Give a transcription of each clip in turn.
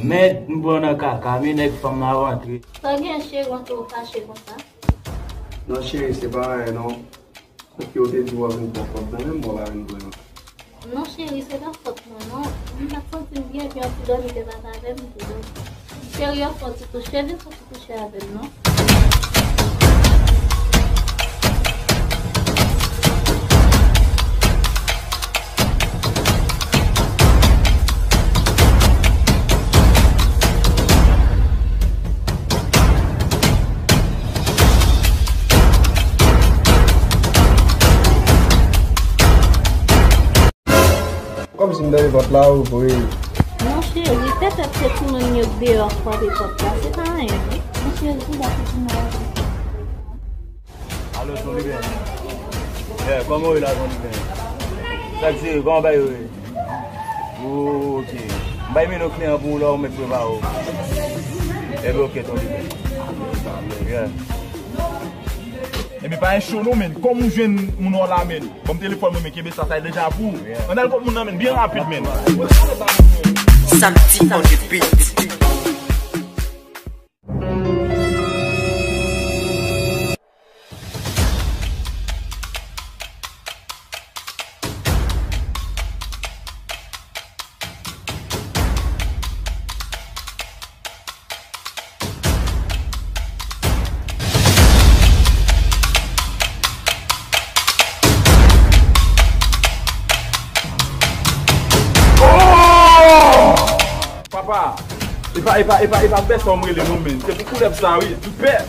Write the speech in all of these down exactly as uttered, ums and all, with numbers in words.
Mèd, m pran nan kaka, men nèg fanm nan rantre. Sa gen cheri, w antre w fache konsa? Non, cheri, se pa anyen, non. Paske yo te di w ap vin pran kòb nan men m, w pa vin pran. Non, cheri, se pa fòt mwen, non. M pa t santi m byen, epi yon ti dòmi te pase avè m, m te dòmi. Cheri, yon fò ti kouche, vin fò ti kouche avè m, non. Kòmsi m tande pòt la ouvri. Non, cheri, petèt se timoun yo k deyò k frape pòt la, se pa anyen, non. Non, cheri, se pa pou timoun yo. Alo, Ton Liben. Yeah, kòman w ye la, Ton Liben? Sa k se, kòman bagay yo ye? Oh, ok. M bay mennen yon kliyan pou ou la, ou mèt prepare w. Ebyen, ok, Ton Liben. Yeah. Ebyen, pa gen cho non, men. Kòm ou jwenn moun ou la, men. Ban m telefòn mwen, men kenbe sa, sa e deja pou ou. Ann al kot moun nan, men, byen rapid, men. Samedi on the beat. Papa, e pa, e pa, e pa, e pa bèsè w m rele non, men. Se pou koulèv sa, wi. M pè.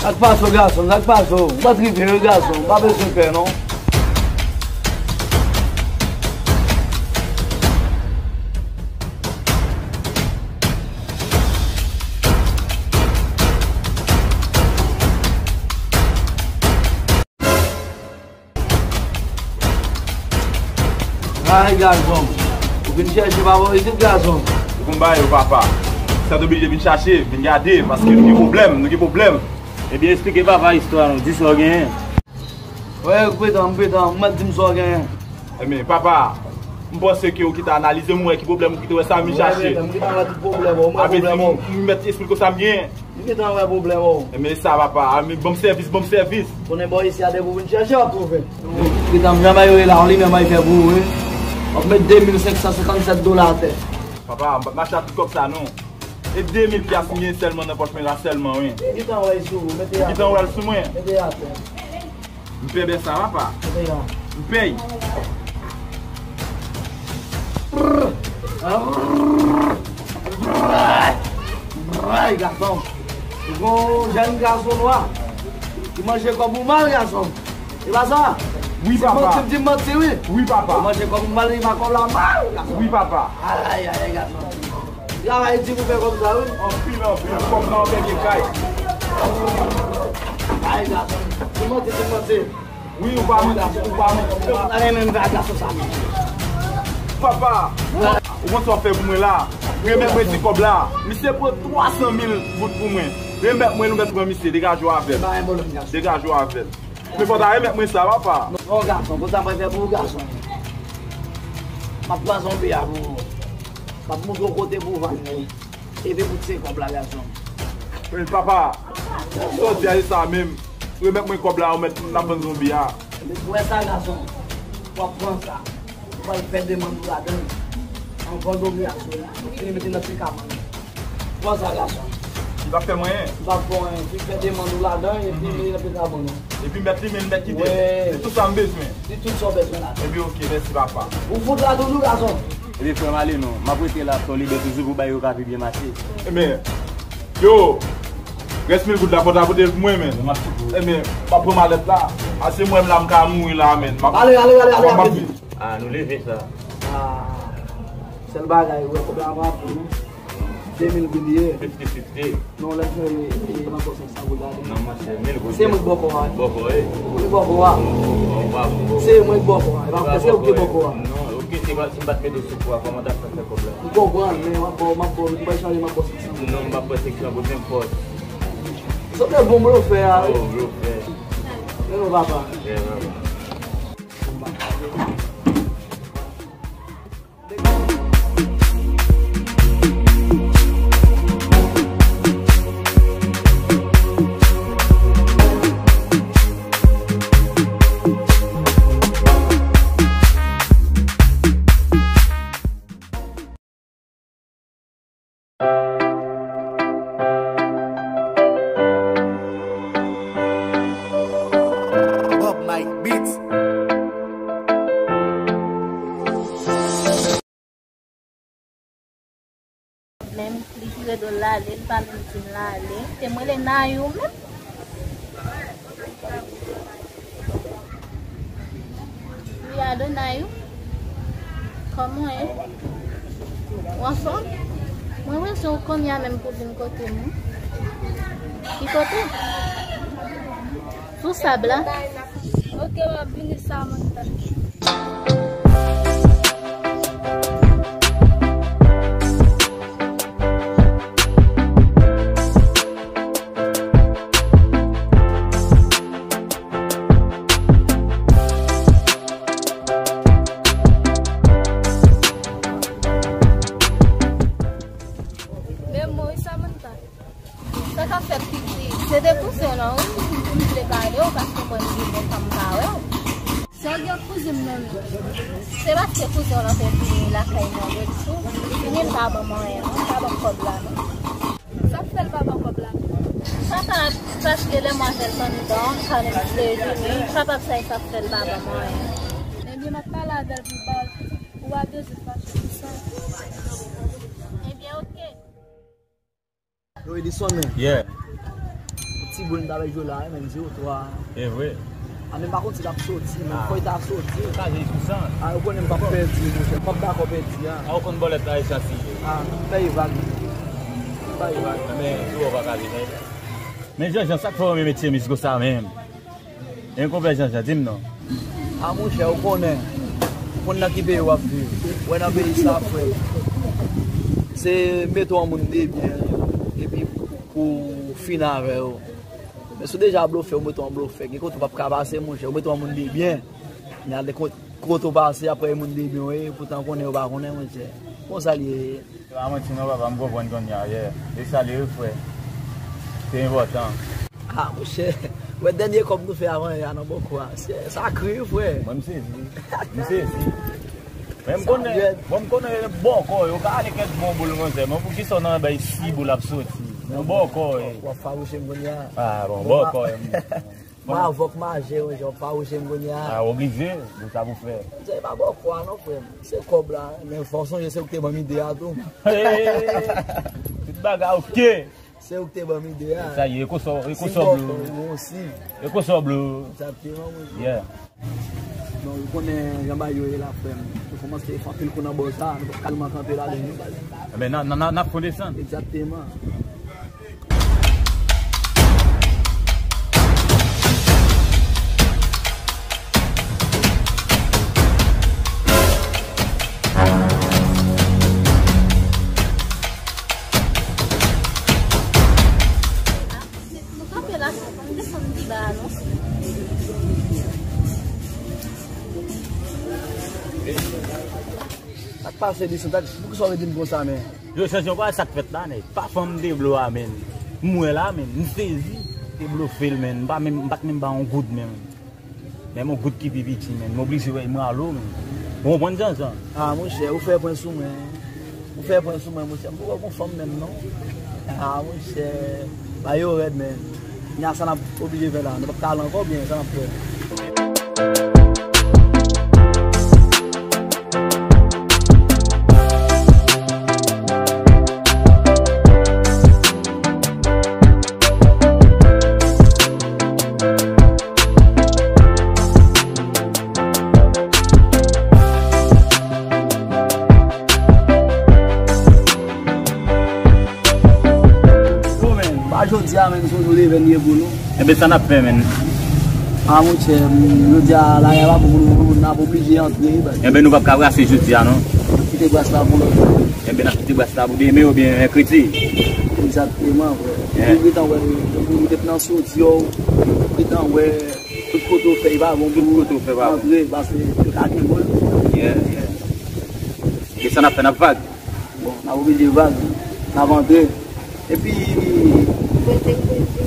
Sa k pase w, gason? Sa k pase w? Ou pa t rive, wi, gason. Ou pa bezwen pè, non. Ay, gason. Ou vin chèche papa w isit, gason. Ou konn bagay yo, papa. Sètoblije vin chache, vin gade, paske nou gen pwoblèm, nou gen pwoblèm. Ebyen, eksplike papa istwa nou, di sa w genyen. Wè, m pretan, m pretan, ou mèt di m sa w genyen. Ebyen, papa, m panse ke ou kite analize m, ou wè ki pwoblèm, ou kite wè sa m vin chache. Wè, m kite wè tout pwoblèm ou, m wè pwoblèm ou. Ou mèt eksplike w sa m genyen. M gentan wè pwoblèm ou. Ebyen sa, papa. A, men ban m sèvis, ban m sèvis. Konnen bò isi a depi w vin chèche, w ap twouve. Gentan, m jan bay yo ye la, yon limyè m bay fè pou ou, wi. W ap met de mil senk san senkannsèt dola atè. Papa, m p ap mache ak tout kòb sa, non. E de mil pyas m gen sèlman nan pòch mwen la sèlman, wi. M gentan wè l sou ou, mete atè. Ou gentan wè l sou mwen? Mete atè. M pè bèsè sa, papa. M pèy. Ay, gason. Ou gon jèn gason nwa ki manje kòb ou mal, gason. E pa sa? Wi, papa. Di m manti, di m manti, wi. Wi, papa. Ou manje kòb ou mal, li pa kòb la mal, gason. Wi, papa. Ay, ay, ay, gason. Travay di pou fè kòb sa, wi. Anpil, anpil. Kòb nan anpil de kay. Ay, gason. Di m manti, di m manti. Wi, ou pa manti, ou pa manti. Ou pa renmen m fè ak gason sa. Papa, ou konn sa w fè pou mwen la? Remèt mwen ti kòb la. Misye pran twa san mil goud pou mwen. Remèt mwen, nou mèt pran misye. Degaje w avè l. Degaje w avè l. Men fò w ta remèt mwen sa, papa. Non, gason, pou sa mwen fè pou ou, gason. M ap pran zonbi a pou ou. M ap montre w kote pou w vann li. Epi pou ti kòb la, gason. Men papa, sa w di a se sa menm. Remèt mwen kòb la, ou mèt n ap vann zonbi a. Epi pou wè sa, gason. W ap pran sa. Ou pral fè demann ou ladan. An vann zonbi a sou la. Fini mete nan ti kabann. Pran sa, gason. Li p ap fè m anyen. Li p ap fè w anyen. Li fè demann ou ladan, epi li nan pye kabann ou. Epi mèt li menm, mèt kite l. Wi. Li tout sa m bezwen. Li tout sa w bezwen la. Epi ok, mèsi papa. Ou fout la toujou, gason. Epi frè m ale non. M ap rete la, Ton Liben toujou pou bay yo ka pi byen mache. Ebyen, yo, rès mil goud la fò w ta pote l pou mwen, men. Ebyen, m ap pran malèt la. Ase mwen menm la m ka mouri la, men. Ale, ale, ale, ale, ale. A, nou leve sa. A, sèl bagay, ou wè kòb la pa pou nou. De mil goud li ye. Fifty fifty. Non, lè m fè, e, e, m ap bò senk san goud la. Non, monchè, mil goud. Se mwen k bò kò a. Bò kò, wi. Mwen k bò kò a. Ou pa bon. Se mwen k bò kò a. E pa, èske ou ki bò kò a? Non, ok, si m pa, si m pa t mete sou kou a, kòman w t ap fè fè kòb la? M konprann, men m ap bò, m ap bò, m pa chanje, m ap bò senk san goud. Non, m ap bò senk san goud, nenpòt. Sa te bon blofè a, wi. Oh, blofè. Men non, papa. Yeah, papa. Redo l ale, li pa menm di m l ale. Te m rele Nayou menm. Wi, alo Nayou. Kòman w ye? Ou anfòm? Mwen wè se ou kounye a menm pou vin kote m. Ki kote? Sou sab la? Ok, m ap vini Samantha. Men mwen, Samantha. Sa k ap fèt, pitit? Se de kouzen w lan, wi. M vle pale w paske mwen, m gen lontan m pa wè w. Sa w gen kouzen m nan men? Se paske kouzen w lan te vini lakay mwen lòt jou. Li vini, l pa ban m anyen, non. Li pa ban m kòb la, non. Sa k fè l pa ban kòb la? Sa pa paske lè m avè l anndan, kanmenm li te vini. Sa pa sa, sa k fè l pa ban m anyen. Ebyen, m ap pale avè l pou ba w, ou pa bezwen fache pou sa. Ebyen, oke. Yo, Edison, men. Yeah. Ti boul m t avèk Jola, men, zewo twa. E vre. A, men m pa konn si l ap soti, men fò l ta soti. Sa, se sou san. A, ou konnen m p ap pèdi, monchè. M p ap dakò pèdi, a. A, ou konn bòlèt la, e sa si. A, fè e vag. Fè e vag. Men, si w pa ka vin, men. Men, Jean Jean, sa k fè w renmen met chemiz konsa, menm? Men konpè Jean Jean, di m non. A, monchè, ou konnen. Ou konn nan ki peyi w ap viv. Ou wè nan peyi sa, frè. Se mete yon moun debyen, epi pou w fin avè yo. Men si w deja blofè, ou mete yon blofè. Gen kote w p ap ka pase, monchè. Ou mete yon moun debyen. Men al kote, kote w pase, apre e moun debyen w ye, poutan konnen yo pa konnen, monchè. Konsa l ye. Se pa manti non, papa, m konprann kounye a, yeah. E salye wi, frè. Se enpòtan. A, monchè, wè dènye kòb nou fè avan yè a nan bòkò a. Se, sa kri wi, frè. Mwen, m sezi. M sezi. Men m konnen, bon, m konnen bòkò yo ka ale kèk bon boul, monchè. Men poukisa w nan bay si boul ap soti? Nan bòkò, e. W ap fawouche m kounye a. A, bon, bòkò, e. Mwen avòk maje, wi, jan w pa wouche m kounye a. A, oblije, men sa pou fè. Se pa bòkò a non, frè m. Se kòb la, men fò w sonje se ou ki te ban m ide a tou. Tout bagay oke. Se ou ki te ban m ide a. Sa ye, e konsa, e konsa w blo. Ou osi. E konsa w blo. Egzakteman, wi. Yeah. Non, ou konnen jan bagay yo ye la, frè m. Nou kòmanse fè anpil kou nan bòz la, nou pa ka tèlman kanpe la, men nou pral. Enben, n a, n a, n a, n ap fè w desann. Egzakteman. Nou kanpe la, nou desann pi ba a non. Sa k pase, Edison? Poukisa w redi m konsa, men? Yo, Jean Jean, ou pa wè sa k fèt la, nèg? Pa fanm te blo a, men. M wè la, men. M sezi. Te blofe l, men. M pa menm, m pa t menm ba yon goud, men. Menm yon goud ki pi piti, men. M oblije wè, m rale w, men. Ou konprann, Jean Jean? A, monchè, ou fè pwen sou mwen. Ou fè pwen sou mwen, monchè. M poko gon fanm menm, non. A, monchè. Bagay yo rèd, men. Nya sa n ap oblije fè la. Nou p ap ka al ankò, oubyen sa n ap fè? Yo, men, pa jodi a, men, se yon jou leve n ye pou nou. Enben, sa n ap fè, men? A, monchè, jodi a, lari a pa bon pou nou, n ap oblije antre, baz. Enben, nou p ap ka brase jodi a, non. Kite bras la pou lòt jou. Enben, n ap kite bras la pou demen oubyen mèkredi. Egzakteman, frè. Yeah. Ou gentan wè, ou gentan nan soti, yo, ou gentan wè, tout kote w fè, e pa bon pou antre, paske yo ka gen vòl. Yeah, yeah. E sa n ap fè, n ap vag? Bon, n ap oblije vag, n ap antre. Epi,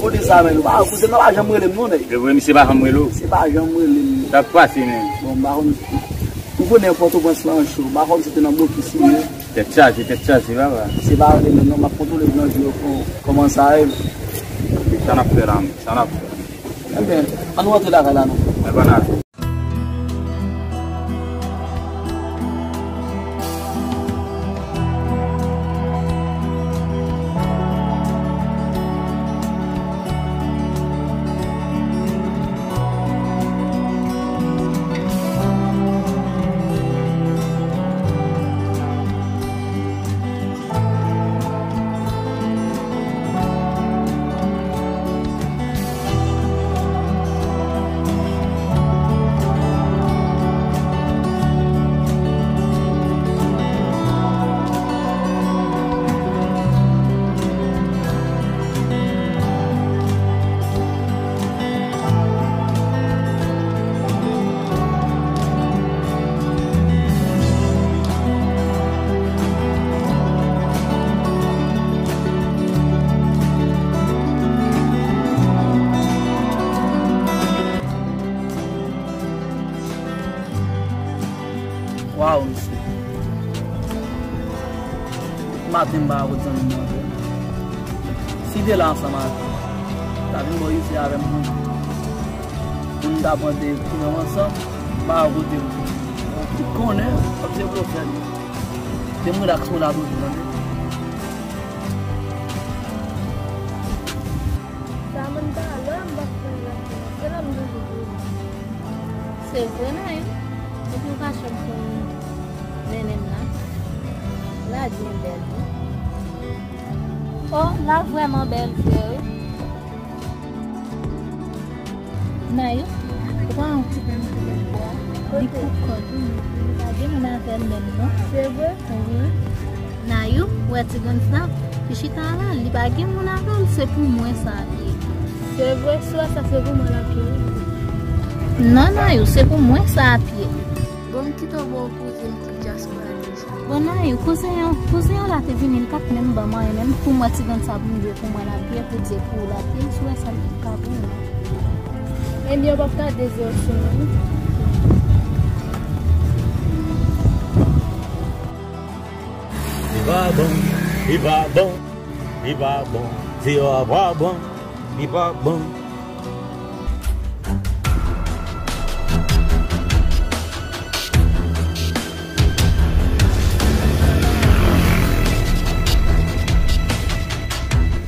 kote sa, men, ou pa, kouzen nan pa janm rele m, non, nèg. E vre, misye pa janm rele w? Misye pa janm rele m. Sa k pase, men? Bon, m pa konn. Ou konnen Pòtoprens lan cho, m pa konn si te nan blokis li ye. Tèt chaje, tèt chaje, papa. Misye pa rele m, non, m ap kontwole blan jou yo, kò-, kòman sa ye. Sa n ap fè la, men? Sa n ap fè? Enben, ann nou antre lakay la, non. Mwen pa nan. M pa wè kot zanmi m nan vre. Si te la ansanm avè m, ta vin bò isi avè m pou, pou n ta pran de ti nonm ansanm, m pa wè kote m. Ou konnen, w ap se blofè. Te m rilaks mwen la toujou, tande. Sa moun pa lè m pa fè lè. Se lè m toujou di. Se vre, Nayou. Depi w pa chanm pou mennen m nan. La di m bèl wi. Oh, la vrèman bèl vre wi. Nayou, ou pa yon ti grenn pou bò. Li pou kòl wi. Li pa gen moun avè l menm non. Se vre? Wi. Nayou, ou wè ti grenn sa? Li chita la, li pa gen moun avè l, se pou mwen sa l ye. Se vre, si w wè sa, se pou mwen l ap ye wi. Non, Nayou, se pou mwen sa ap ye. Bon, m kite w ba w kouzen m ki dyaspora deja. Bon, Nayou, kouzen an, kouzen an la te vini, li pa t menm ban m anyen, menm pou m wè ti grenn sa pou m jwe pou mwen l ap ye, pou di pou l ap ye, si w wè sa, li pa pou mwen. Ebyen, w p ap ka deziye w sou mwen. Li pa bon, li pa bon, li pa bon. Deyò a pa bon, li pa bon.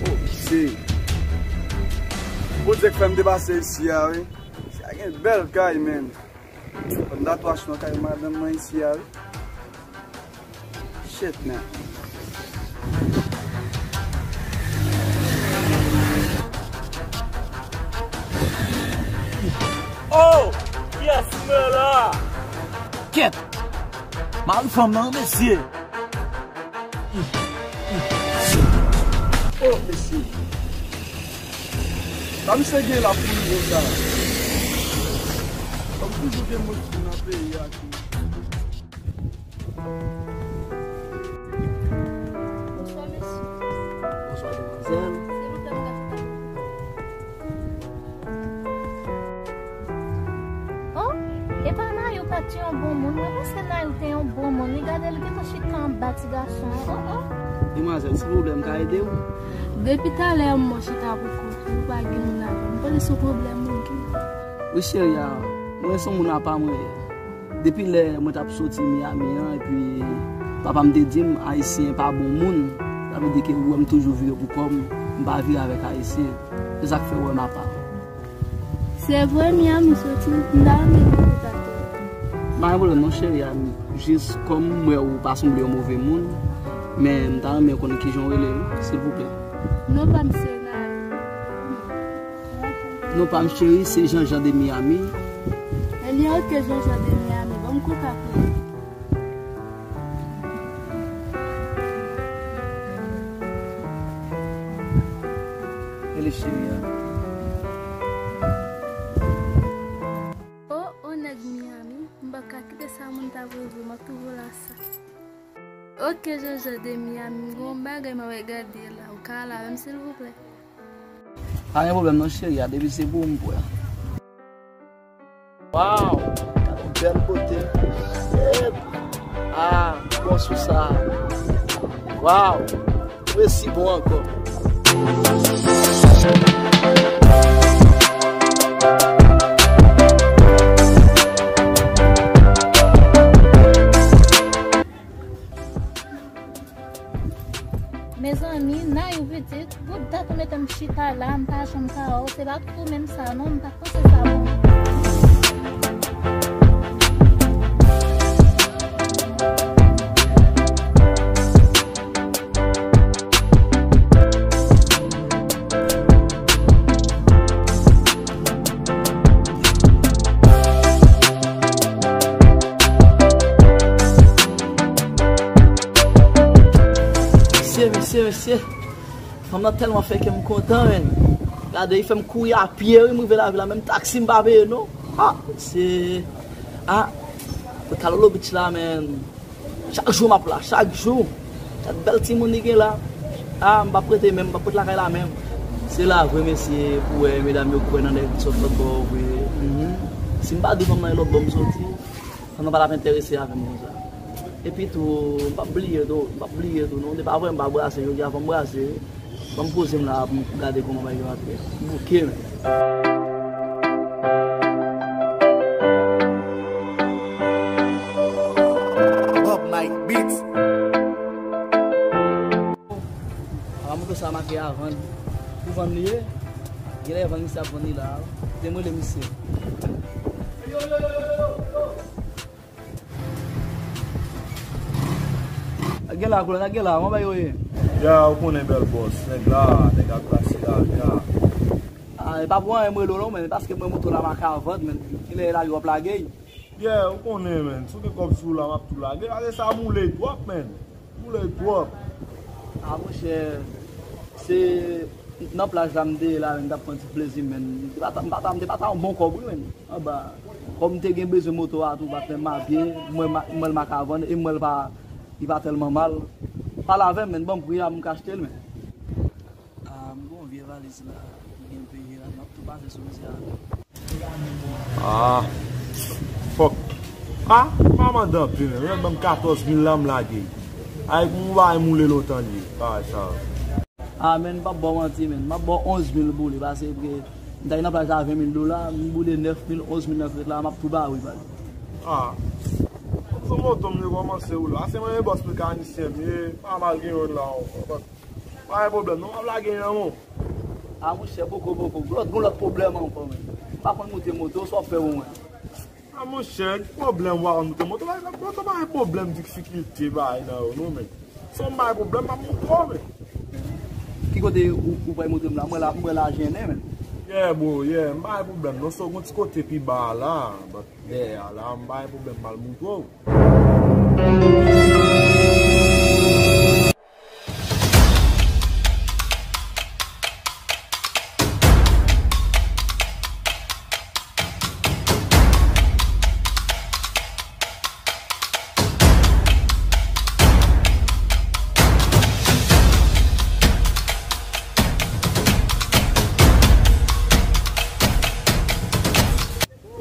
Oh, mesye. Bondye k fè m te pase isi a, wi. Sa gen bèl kay, menm. Ban m tatouaj nan kay madanm mwen isi a, wi. Shit, man. Oh! Yes, man la! Kèt! Mari fanm nan, mesye! Oh, mesye! Sa misye gen la pou li konsa? Kòm toujou gen moun ki nan peyi a ki Bonswa, mesye. Bonswa, demwazèl. Silvouplè, m ka chita? Oh, epa Nayou pa t yon bon moun. Mwen panse Nayou te yon bon moun. Li gade l gentan chita anba ti gason an. Oh, oh. Demwazèl, silvouplè, m ka ede w? Depi talè, m chita pou kont mwen, pa gen moun avè m. M panse se yon pwoblèm mwen gen. Wi, cheri a, mwen se yon moun apa mwen ye. Depi lè mwen t ap soti Miami an, epi papa m te di m, Ayisyen pa bon moun. Sa vle di ke ou wè m toujou vire pou kò m, m pa vire avèk Ayisyen. Se sa k fè ou wè m apa. Se vre, Miami soti, m ta renmen kontakte w. Pa gen pwoblèm non, cheri a. Jis kòm m wè ou pa sanble yon move moun, men m ta renmen konnen kijan w rele wi, silvouplè. Non pa m se Nayou. Non pa m cheri, se Jean-Jean de Miami. Ebyen, oke, Jean-Jean de Miami. Ban m kontak ou. Rele cheri a. Oh, oh, nèg Miami, m pa ka kite sa moun ta voye vre, m ap toujou la sa. Oke, Jean-Jean de Miami, m gen yon bagay m ap gade la. Ou ka al avè m, silvouplè? Pa gen pwoblèm non, cheri a, depi se pou ou m pran. Waw! Gade yon bèl bote. Shit! Ah, m bon sou sa. Waw! Resi bon ankò. Mezanmi, Nayou pitit, pou dat ou mete m chita la, m pa janm ka wè w, se pa tout ou menm sa non, m pa t panse sa bon. Mesye, mesye, mesye. Fanm nan tèlman fè kè m kontan, men. Gade, li fè m kouri a pye, wi, m rive lavil la. Menm taksi m pa peye, non. Ah, mesye. Ah, mwen Kalolo Beach la, men. Chak jou m ap la, chak jou. Gad bèl timoun li gen la. Ah, m p ap rete menm, m p ap rete lakay la menm. Se la vre, mesye, pou wè medam yo kwè nan nèg ki sot lòt bò, vre. Mhm. Si m pa di fanm nan e lòt bò m soti, fanm nan pa t ap enterese avè m konsa. Epi tou, m p ap bliye tou, m p ap bliye tou, non. Se pa vre m pa brase, jodi a fò m brase. Fò m poze m la pou m gade kòman bagay yo ap ye. M bouke, men. Bob Mike Beats. A, moto sa make a vann. Pou vann li ye, genlè vann misye ap vann li la. Kite m rele misye. Gen la, koulè, gen la, kòman bagay yo ye? Ya, ou konnen bèl bòs, nèg la, nèg ap pase la, ya. A, e pa pou anyen m rele w non, men paske mwen moto la make a vann, men. Genlè lage w ap lage. Yeah, ou konnen, men. Si w gen kòb sou ou la, m ap tou lage. Gade sa moule twòp, men. Moule twòp. A, monchè, se nan plaj la m te ye la, men, m t ap pran ti plezi m, men. M te pa ta, m pa ta, m te pa ta yon bon kòb, wi, men. Anba, kòm m te gen bezwen moto a tou, patnè m a pye, mwen, ma- mwen l make a vann, e mwen l pa, li pa tèlman mal. Pale avè m, men, ban m pri a, m ka achte l, men. A, m gon vye valiz la, ki gen peye la, m ap tou pase sou misye a. Ah, fòk. Ah, pa mandan pi, men. Yo ban m katòz mil la, m lage. Ay, pou m bay moule lontan li, bagay sa. Ah, men, m p ap ba w manti, men. M ap ba w onz mil pou li, paske m ta nan plaj la ven mil dola, m boule nèf mil, onz mil nan krèt la, m ap tou ba wi, baz. Ah. Sou moto m rekòmanse woule. Ase mwen e bòs mekanisyen m ye, pa mal gen youn la ankò. Pa gen pwoblèm, non, m ap lage yon, mon. A, monchè, poko, poko. Lòt, gon lòt pwoblèm ankò, men. M pa konn moute moto, sa w fè pou mwen? A, monchè, ki pwoblèm w pa konn moute moto? Bagay, moto pa gen pwoblèm, difikilte, bagay nan yo, non, men. Si w bay pwoblèm, m ap montre w, men. Ki kote ou, ou pral montre m la? Mwen la, mwen la jennen, men. Yeah, bro, yeah, m pa gen pwoblèm, non. Si w gon ti kote pi ba a la, but dèyè a la, m pa gen pwoblèm, m al montre w.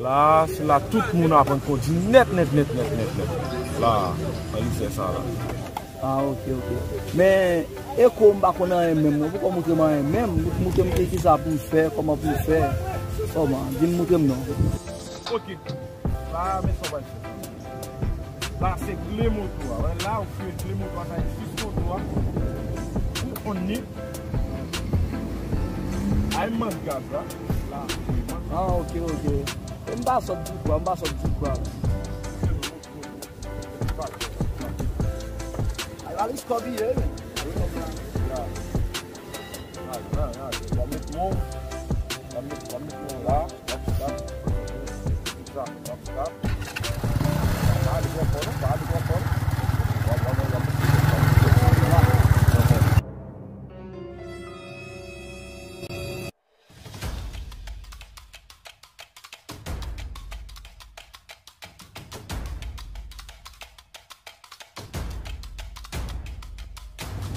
La, se la tout moun aprann kondi nèt, nèt, nèt. La, nan lise sa la. Ah, ok, ok. Men, e ko m pa konn anyen menm, non. Poukò w montre m anyen menm? Montre m ki, ki sa pou m fè, kòman pou m fè. Kòman? Di m, montre m non. Ok. La, men sa w pral fè. La, se kle moto a. Wè, la, ou fè kle moto a, sa e sis moto a. Ou on ni. Ay, mank gaz la. La, wi, mank. Ah, ok, ok. E m pa sòt di kwa, m pa sòt di kwa. Ay, valiz kòb li ye, men. Ay, ay, ay, ay. W ap met men w. W ap met, w ap met men w la. W ap tap. W ap tap, w ap tap. Pa ale twò fò, non. Pa ale twò fò, non. W ap, w ap, w ap met men w la.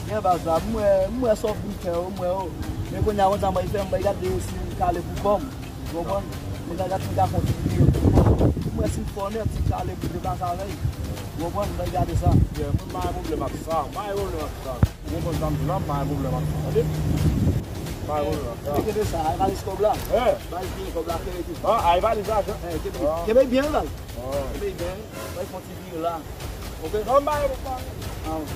Gen baz la, m wè, m wè sa w vin fè yo, m wè yo. Men kounye a, konn sa m bay fè, m bay gade si m kale pou kò m. Ou konprann? Men gade si m ka kontribye pou kò m. M wè si m fò nèt, si m kale pou deplase avè l. Ou konprann? M bay gade sa. Yeah, mwen pa gen pwoblèm ak sa. M pa gen pwoblèm ak sa. Ou konprann sa m di la, m pa gen pwoblèm ak sa, tande? M pa gen pwoblèm ak sa. Kenbe sa, ay valiz kòb la. Eh. Valiz byen kòb la, kenbe tou. Ah, ay valiz lajan. Eh, kenbe, kenbe byen, valiz. Ah. Kenbe byen, bay fon ti vire la. Ok? Non, m pa gen pwoblèm. Ah, ok.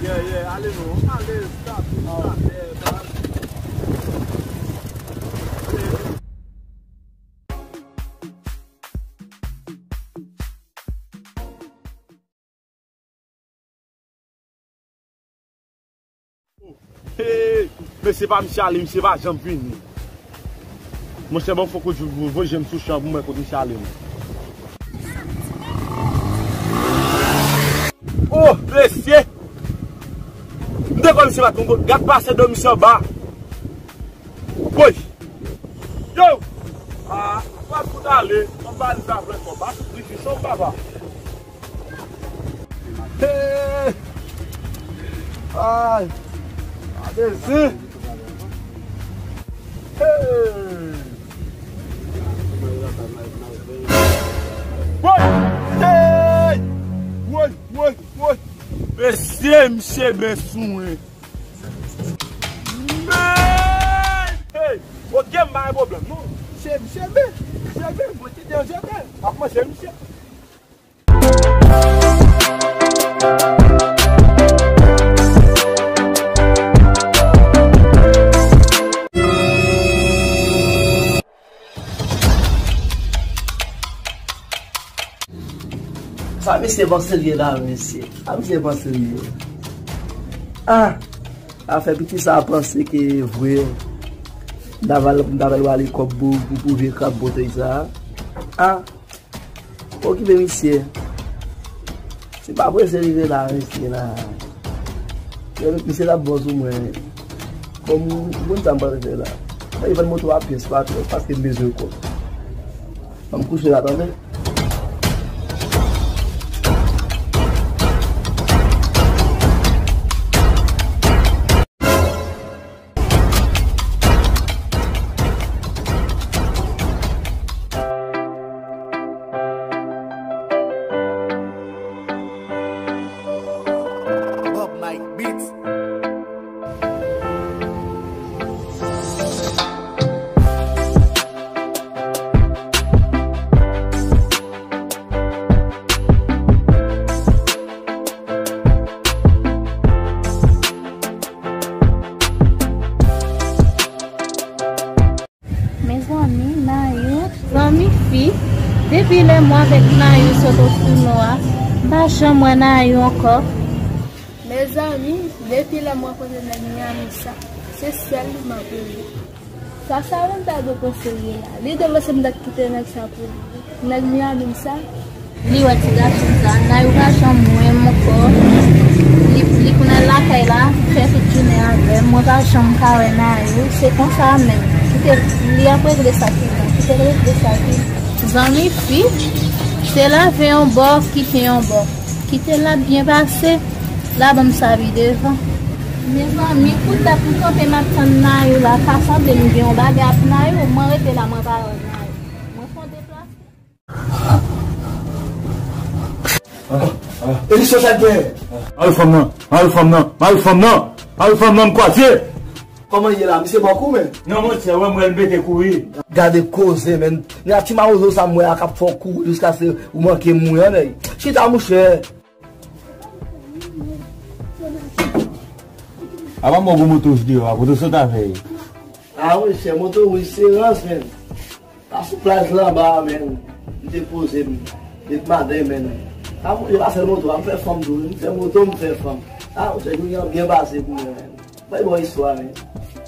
Yeah, yeah, ale non, ale, stop, stop, yeah, man. Ale. Hey, mesye pa misye ale, misye pa janm vini. Monchè, ban m fon kout jou, voye je m sou chan pou m wè kote misye ale, non. Oh, mesye! M te kwè misye pa t konn gad pase do misye anba. Woy! Yo! Ah, pa fout ale, anba li ta vle konba, li ki son papa. Hey! Ay! Amezi! Hey! Woy! Hey! Woy, woy, woy! Mesye, misye ben sou mwen. Men! Hey! Ok, m pa gen pwoblèm, non. Misye, misye ben, misye ben, mwen te danje, men. Ap manje, misye. Sa misye panse l ye la, mesye? Sa misye panse l ye? Ah! Afè piti sa panse ke vre. M ta va l, m ta va l wale kòb pou, pou, pou vye krab botèy sa. Ah! Okipe misye. Se pa prese rive la, mesye la. Misye t ap bon sou mwen. Kòm, bon, sa m pral fè la. Mwen vann moto a pyès pa twòp, paske m bezwen kòb. Ban m kouche la, tande. Bob Mike Beats. Mezanmi, Nayou. Zanmi fi, depi lè mwen avèk Nayou sot Osimò a, m pa janm wè Nayou ankò. Mezanmi, depi lè mwen kote nèg Miami sa, se sèl li m ap rele. Sa Samantha dwe panse l ye la. Li dwe panse m t ap kite nèg sa pou li. Nèg Miami m sa. Li wè ti gason sa. Nayou pa janm wè m ankò. Li, li konnen lakay la, fè tout jounen avè m. Mwen pa janm ka wè Nayou. Se konsa menm. Kite li ap regle sa ki bon. Kite l regle sa ki bon. Zanmi fi, se lave yon bò, kite yon bò. Kite l ap byen pase. La ban m sa pi devan. Mezanmi, pou dat m kanpe m ap tann Nayou la, pa sanble m gen yon bagay ap Nayou, mwen rete la, mwen pa wè Nayou. Mwen fè yon deplase. Elisyon sa k gen? Mari fanm nan, mari fanm nan, mari fanm nan, mari fanm nan, m kwaze. Kòman ye la? Misye ba w kou, men? Non, monchè, wè mwen l pete kouri. Gade koze, men. Nèg ti mawozo sa m wè a k ap fè w kouri jiskaske ou manke mouri, nèg. Chita, monchè. Apa m wè gwo moto wouj deyò a, kote w sot avè l? A, monchè, moto wouj se rans, men. Pa sou plaj la anba a, men. M te poze m. Depi maten, men. A, monchè, pa sèl moto a, m fè fanm tou. M fè moto, m fè fanm. A, monchè, jounen an byen pase pou mwen, men. Bay bon istwa, men.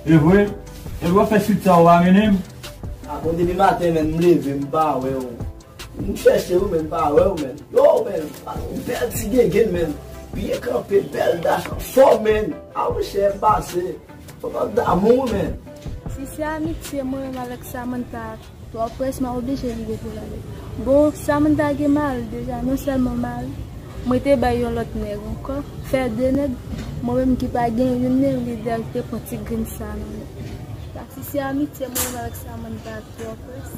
E vre? E vre w fè swit sa ou pa mennen m? A, bon, depi maten, men, m leve, m pa wè w. M chèche w, men, m pa wè w, men. Yo, men, bèl ti gengen, men. Byen kanpe, bèl dach, anfòm, men. A, monchè, m pase. Fò m ap damou, men. Si se amitye mwen menm avèk Samantha, Twò près, m a oblije rive pou l ale. Bon, Samantha gen mari deja, non sèlman mari, mwen te bay yon lòt nèg ankò, fè de nèg, mwen menm ki pa gen youn, men li dèyè te pran ti grenn sa nan men. Sa si se amitye mwen menm avèk Samantha twò près.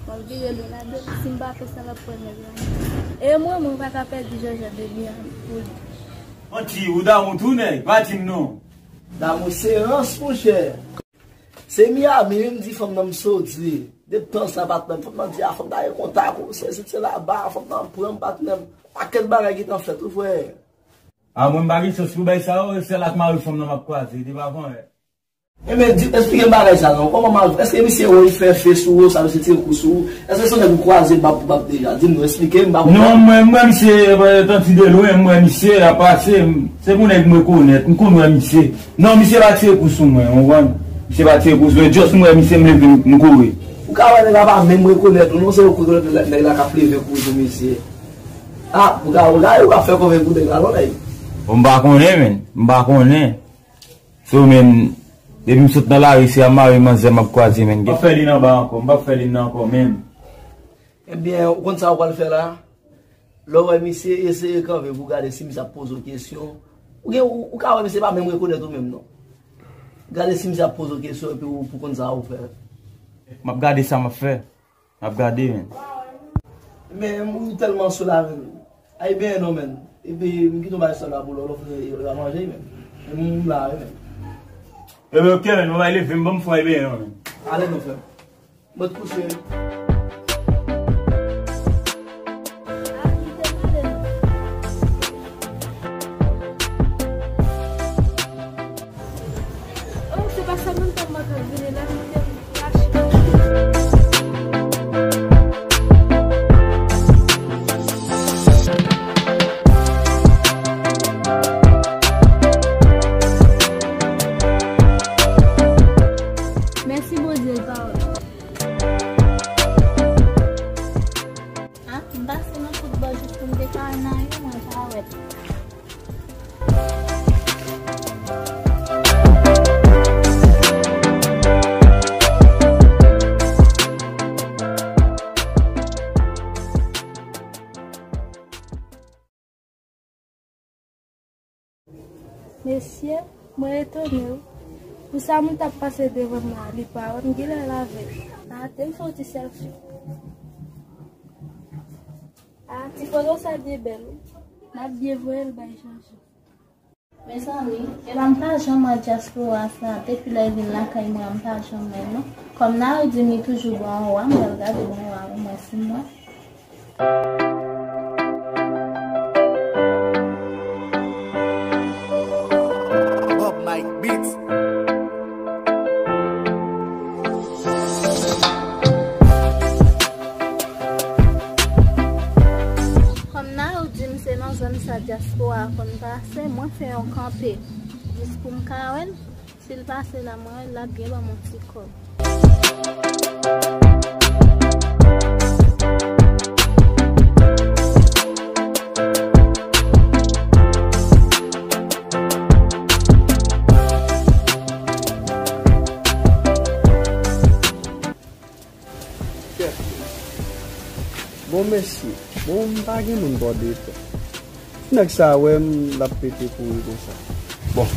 M ap vire do ladan l, si m pa fè sa, l ap pran nèg la. E mwen, mwen pa ka pèdi Jòjò de byen pou li. Manti, ou damou tou nèg, pa di m non. Damou se rans, monchè. Se Miami, wi, m di fanm nan m soti. Depi tan sa, patnè m, fanm nan di, a, fanm ta gen kontak ou, sesi, sela, ba, fanm nan pran m, patnè m. Pakèt bagay gentan fèt, wi, frè. A, mwen, m pa gen chans pou bay sa yo, se l ak mari fanm nan m ap kwaze, depi avan yè. Enben, di, eksplike m bagay sa, non. Kòman m al, èske misye wè, li fè fe sou ou, sa misye tire kou sou ou? Èske se yon nèg ou kwaze, bab pou bab deja? Di m, non, eksplike m, m pa konprann. Non, mwen, mwen, misye, e, tanti de lwen, mwen, misye, ap pase, m, se pou nèg mwen konèt, m konn wè misye. Non, misye pa tire kou sou mwen, ou konprann? Misye pa tire kou sou mwen, just m wè misye m leve m kouri. Ou ka wè nèg la pa menm rekonèt ou non, se rekonèt nèg la k ap leve kou sou misye. A, ou ka, ou ka, ou ka fè konvenk ou nèg la non, nèg. Bon, m pa konnen, men, m pa konnen. So, men, depi m sot nan lari, se a mari manzè m ap kwaze, men. M p ap fè li nan ba ankò, m p ap fè li nan ankò, menm. Ebyen, ou konn sa ou pral fè la? Lè w wè misye, eseye kanpe pou gade si misye ap poze w kesyon. Ou gen, ou, ou ka wè misye pa menm rekonèt ou menm non. Gade si misye ap poze w kesyon epi ou pou konn sa ou fè. M ap gade sa m ap fè. M ap gade, men. Men ou tèlman sou la, men. Ay, ben non, men. Epi, m kite yon bagay sou la pou lò, lò, fè, fè manje, men. Men m la, men. Ebyen, ok, men, mwen va leve, m ban m fè, ebyen, non, men. Ale, non, frè. Mwen t kouche. Oh, se pa sa menm, tèlman k ap vini la, m te kache. Mèsi Bondye, l pa wè. Ah, m pase nan tout bò jis pou m te ka nan yon, mwen pa wè. Mesye, mwen etone wi. Pou sa moun t ap pase devan m la, li pa wè m, genlè l avèg. Ah, te m fè yon ti selfie. Ah, ti foto sa byen bèl wi. M ap byen voye l bay Jean-Jean. Mezanmi, e la m pa janm wè dyaspora sa, depi lè l vin lakay mwen an, m pa janm wè l non. Kòm Nayou di m li toujou bò anwa, m pral gade bò anwa a mwen si m wè. Bob Mike Beats. Kòm Nayou di m se nan zòn sa dyaspora a konn pase, mwen fè yon kanpe jis pou m ka wè l. Si l pase la, mwen wè l ap byen ban m yon ti kòb. Kèt. Bon, mesye. Bon, m pa gen moun bò de tè. Nèg sa wè m, l ap pete kouri konsa. Bon,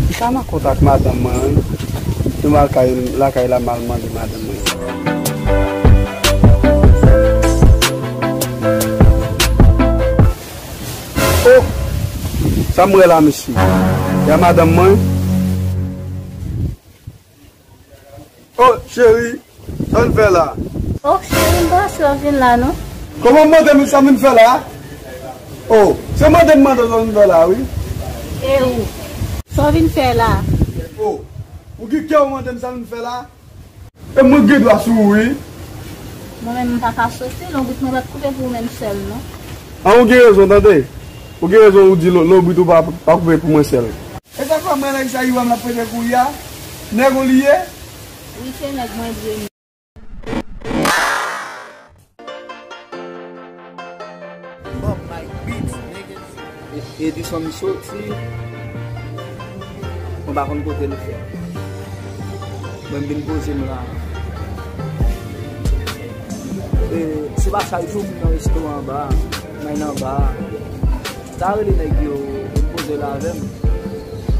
m pa nan kont ak madanm mwen, wi. M al kay, lakay la, m al mande madanm mwen. Oh! Sa m wè la, mesye? Ya madanm mwen. Oh, cheri, sa w vin fè la? Oh, cheri, m panse w vin la, non. Kòman w mande m sa m vin fè la? Oh, se mande m mande w sa w vin fè la, wi. E ou? Sa w vin fè la? Oh, ou gen kè w mande m sa m vin fè la? E mwen gen dwa sou ou, wi. Mwen menm, m pa ka soti, lonbrit mwen p ap koupe pou ou menm sèl, non. An, ou gen rezon, tande. Ou gen rezon, ou di lo-, lonbrit ou pa, pa koupe pou mwen sèl. E sa k fè mwen nèg sa, Iwam l ap pete kouri a? Nèg ou li ye? Wi, se nèg mwen vre. Bob Mike Beats, nigga. E, Edison soti. Mwen pa konn kote l fè. Mwen m vin poze m la. E, se pa sa, li tou vin nan restoran anba, nan anba. Ta rele nèg yo, vin poze la avè m.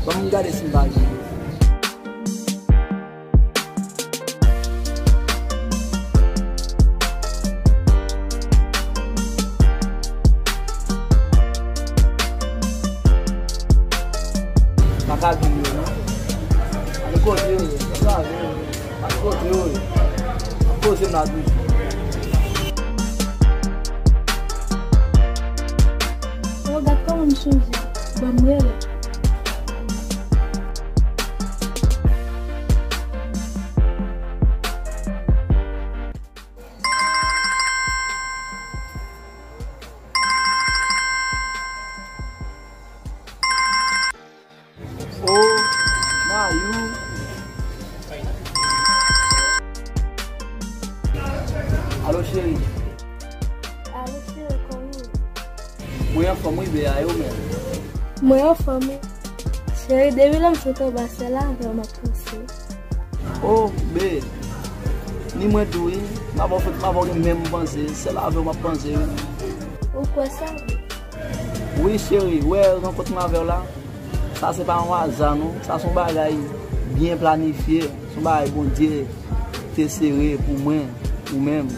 Ban m gade si m pa jwenn yo. Pa ka di yo, non. Ale kote yo ye, pa ka di yo. Ale kote yo ye. Poze m la toujou. Oh, gad kòman m chanje. Ban m rele. Oh, Nayou. Alo, cheri. Alo, cheri, kòman w ye? Mwen anfòm wi, bea, e ou menm? Mwen anfòm wi. Cheri, depi lè m sot anba syèl la, avè w m ap panse. Oh, be, ni mwen tou wi. M ap fè, m ap gen menm panse, sèl avè w m ap panse wi. Ou kwè sa? Wi, cheri, wè rankont mwen avè w la. Sa se pa yon aza non. Sa se yon bagay byen planifye. Se yon bagay Bondye te sere pou mwen, ou menm.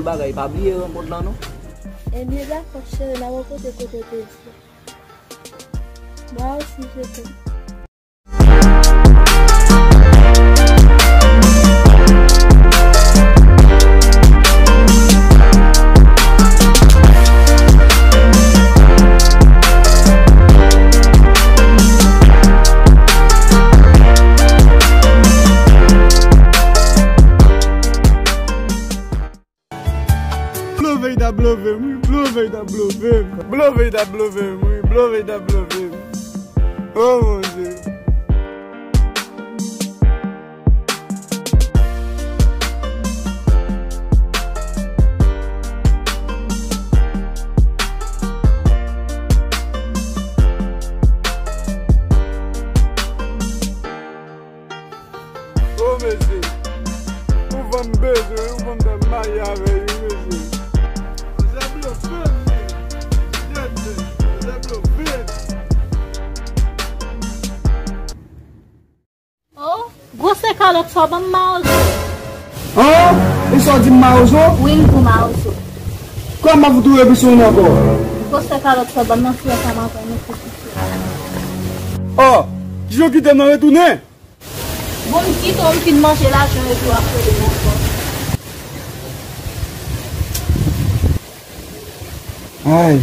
Bagay, pa bliye rankont lan non. Ebyen, dakò, cheri, n a rankontre kote w te di. Mwa osi, je t'aime. Blove t ap blove m, wi, Blove t ap blove m. Blove t ap blove m, wi, Blove t ap blove m. Oh mon Dieu. Oh mesye, ou fanm bezwen, ou fanm ta marye avè l, wi mesye. Zèb lo fèm, wi. Zèb, zèb lo fèm. Oh, gwosè kalòt sa w ban m mawozo. An? E sa w di m mawozo? Wi, m di w mawozo. Kòman m ap fout ou repi sou moun ankò? Gwosè kalòt sa w ban m nan, frè sa m ap ban nou pou piti. Oh, kijan w kite m nan retounen? Bon, m kite w, m fin manje lajan epi w ap rele m ankò. Ay.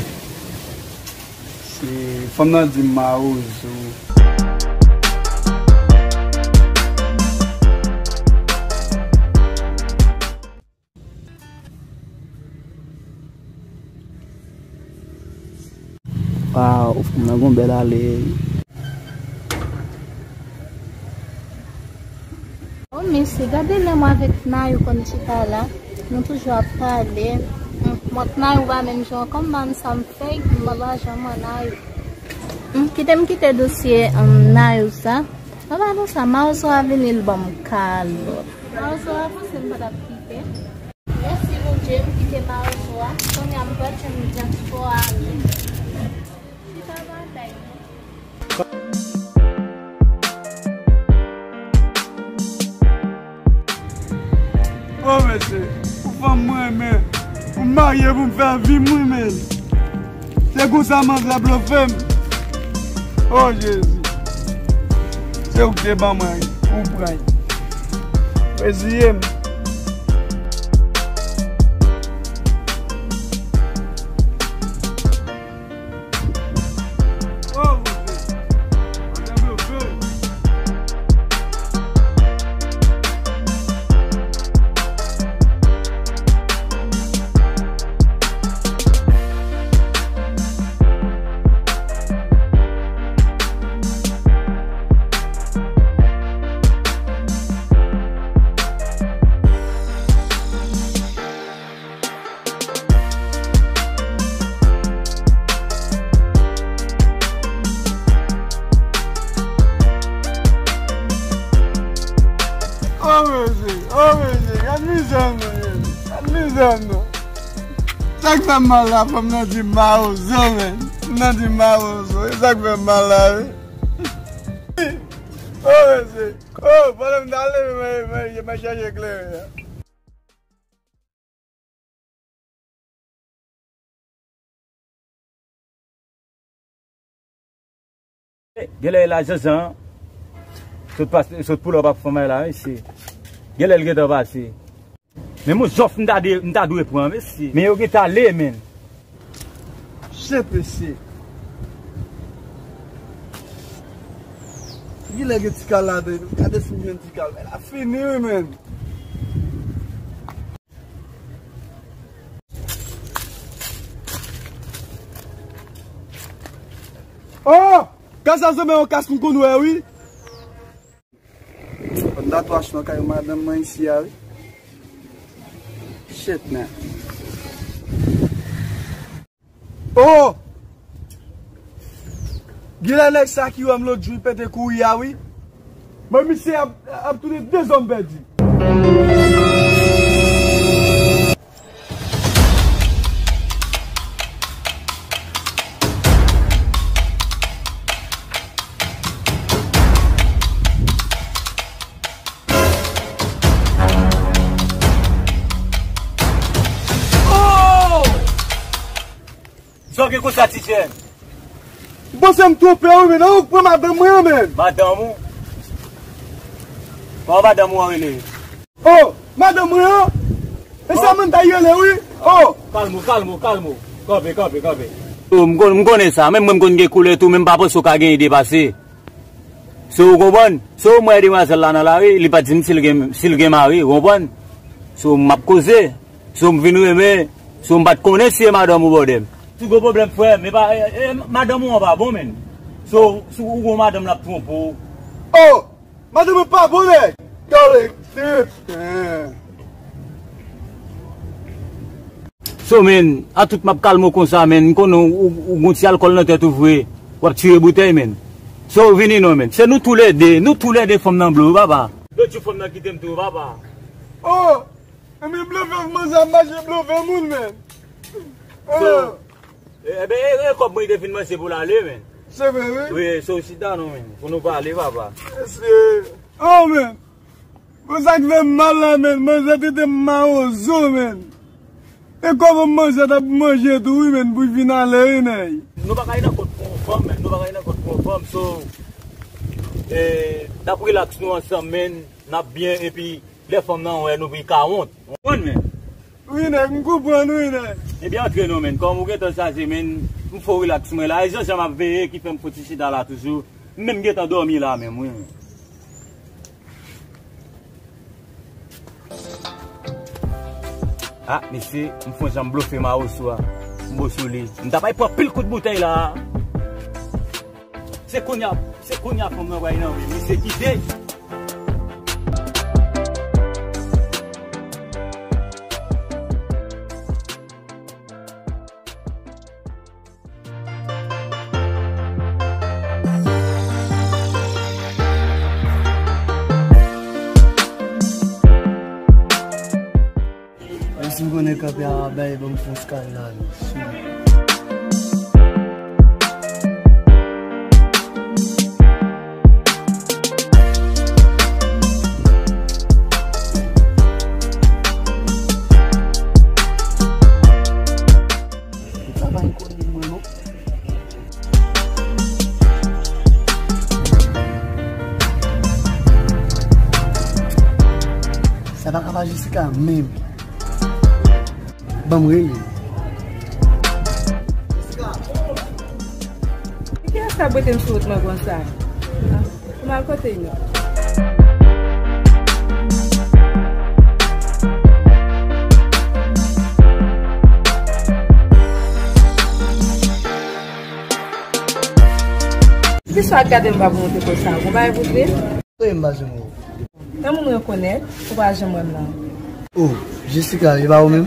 Se fanm nan di m mawozo. Waw, fanm nan gon bèl ale. O mesye, gade lè mwen avèk Nayou konn chita la, nou toujou ap pale. Hum, mwen ak Nayou pa menm jan ankò, m pa konn sa m fè, m pa janm wè Nayou. Hum, kite m kite dosye, hum, Nayou sa. An padan sa, mawozo a vini, l ban m kalòt. Mawozo a panse m pa t ap kite. Mèsi Bondye, m kite mawozo a. Kounye a m pral jwenn dyaspora a menm. Chita batay non. O mesye, ou fanm mwen renmen, ou marye pou m fè vi m, wi men. Se konsa manzè blofe m. O Jezi. Se ou ki te ban mwen, ou pran. Reziye m. O mesye, o mesye, gad mizè nou ye, gad mizè nou. Sa k fè m mal la, fanm nan di m mawozo, men. Fanm nan di m mawozo, e sa k fè m mal la, wi. O mesye, o, pandan m t ale, mwen, mwen, mwen chèche kleren an. Genlè e la Zanzan sot pase, sot pull up ak fanm la, mesye. Genlè l gentan pase. Men mon zòf m ta de, m ta dwe pran, mesye. Men yo gentan ale, men. Shit, mesye. Genlè gen ti kal ladan, gade si m jwenn ti kal. Men la fini, wi, men. Oh! Kasa zanmi yon kas m konn wè, wi. Konn tatouaj nan kay madanm mwen isi a, wi. Shit, man. Oh! Genlè nèg sa ki wè m lòt jou pete kouri a, wi. Men misye ap, ap tounen de zòm pèdi. Ok, konsa, ti jèn. M panse m twonpe w, men non, ou pran madanm mwen an, men. Madanm ou? Kòman madanm ou an rele? Oh, madanm mwen an? E sa mwen ta rele, wi. Oh. Kalme w, kalme w, kalme w. Kanpe, kanpe, kanpe. Oh, m konn, m konnen sa. Menm mwen m konn gen koulè tou, men m pa panse w ka gen ide pase. So, ou konprann? So, mwen demwazèl la nan lari, li pa t di m si l gen, si l gen mari, ou konprann? So, m ap koze. So, m vin renmen. So, m pa t konnen si e madanm ou bòdè m. Si w gen pwoblèm, frè m, e pa, e, e, madanm ou an pa bon, menn. So, si w gen madanm l ap twonpe w. Oh! Madanm mwen pa bon, nèg. Gade, tip. So, menn, a tout m ap kalme w konsa, menn. M konnen ou, ou, ou gon ti alkòl nan tèt ou vre. W ap tire boutèy, menn. So, vini non, menn. Se nou toulède, nou toulède fanm nan blo, papa. Lòt jou fanm nan kite m tou, papa. Oh! Ebyen, blofè manzè ap mache blofè moun, menn. So, e, e, ben, e, e, kòb mwen te fin manje pou l ale, menn. Se vre, wi. Wi, so, chita non, menn. Pou nou pale, papa. Mesye. Oh, menn. Bon, sa k fè m mal la, menn. Manzè trete m mawozo, menn. E kòman manzè t ap manje tou, wi, menn, pou l vin ale, wi, nèg. Nou pa ka al nan kont pou yon fanm, menn. Nou pa ka al nan kont pou yon fanm, so, e, n ap rilaks nou ansanm, menn. N ap byen, epi lè fanm nan wè nou, pi ka wont. Ou konprann, menn? Wi, nèg, m konprann, wi, nèg. Ebyen, antre non, menn. Kòm ou gentan chaje, menn, m fò rilaks mwen la. E Jean Jean m ap veye ki fè m fouti chita la toujou. M menm gentan dòmi la menm, wi, menn. Ah, mesye, m fon jan m blofe mawozo a. M bo sou li. M ta pral pran pil kout boutèy la. Se kounye a, se kounye a fanm nan pral nan men misye kite. Menm si m konnen kanpe a bay, ban m fon sky la, non. Sa pa inkoni mwen, non. Sa pa ka pa Jessica menm. Ban m rele. Jessica! Kilès k ap bwete m sou wout mwen konsa? Ou mal kote yo. Poukisa w ap gade m pa pou monte konsa? Ou bay voute? Wi, m pa janm wè w. Nan moun rekonèt, ou pa janm wè m nan. Oh, Jessica, e pa ou menm?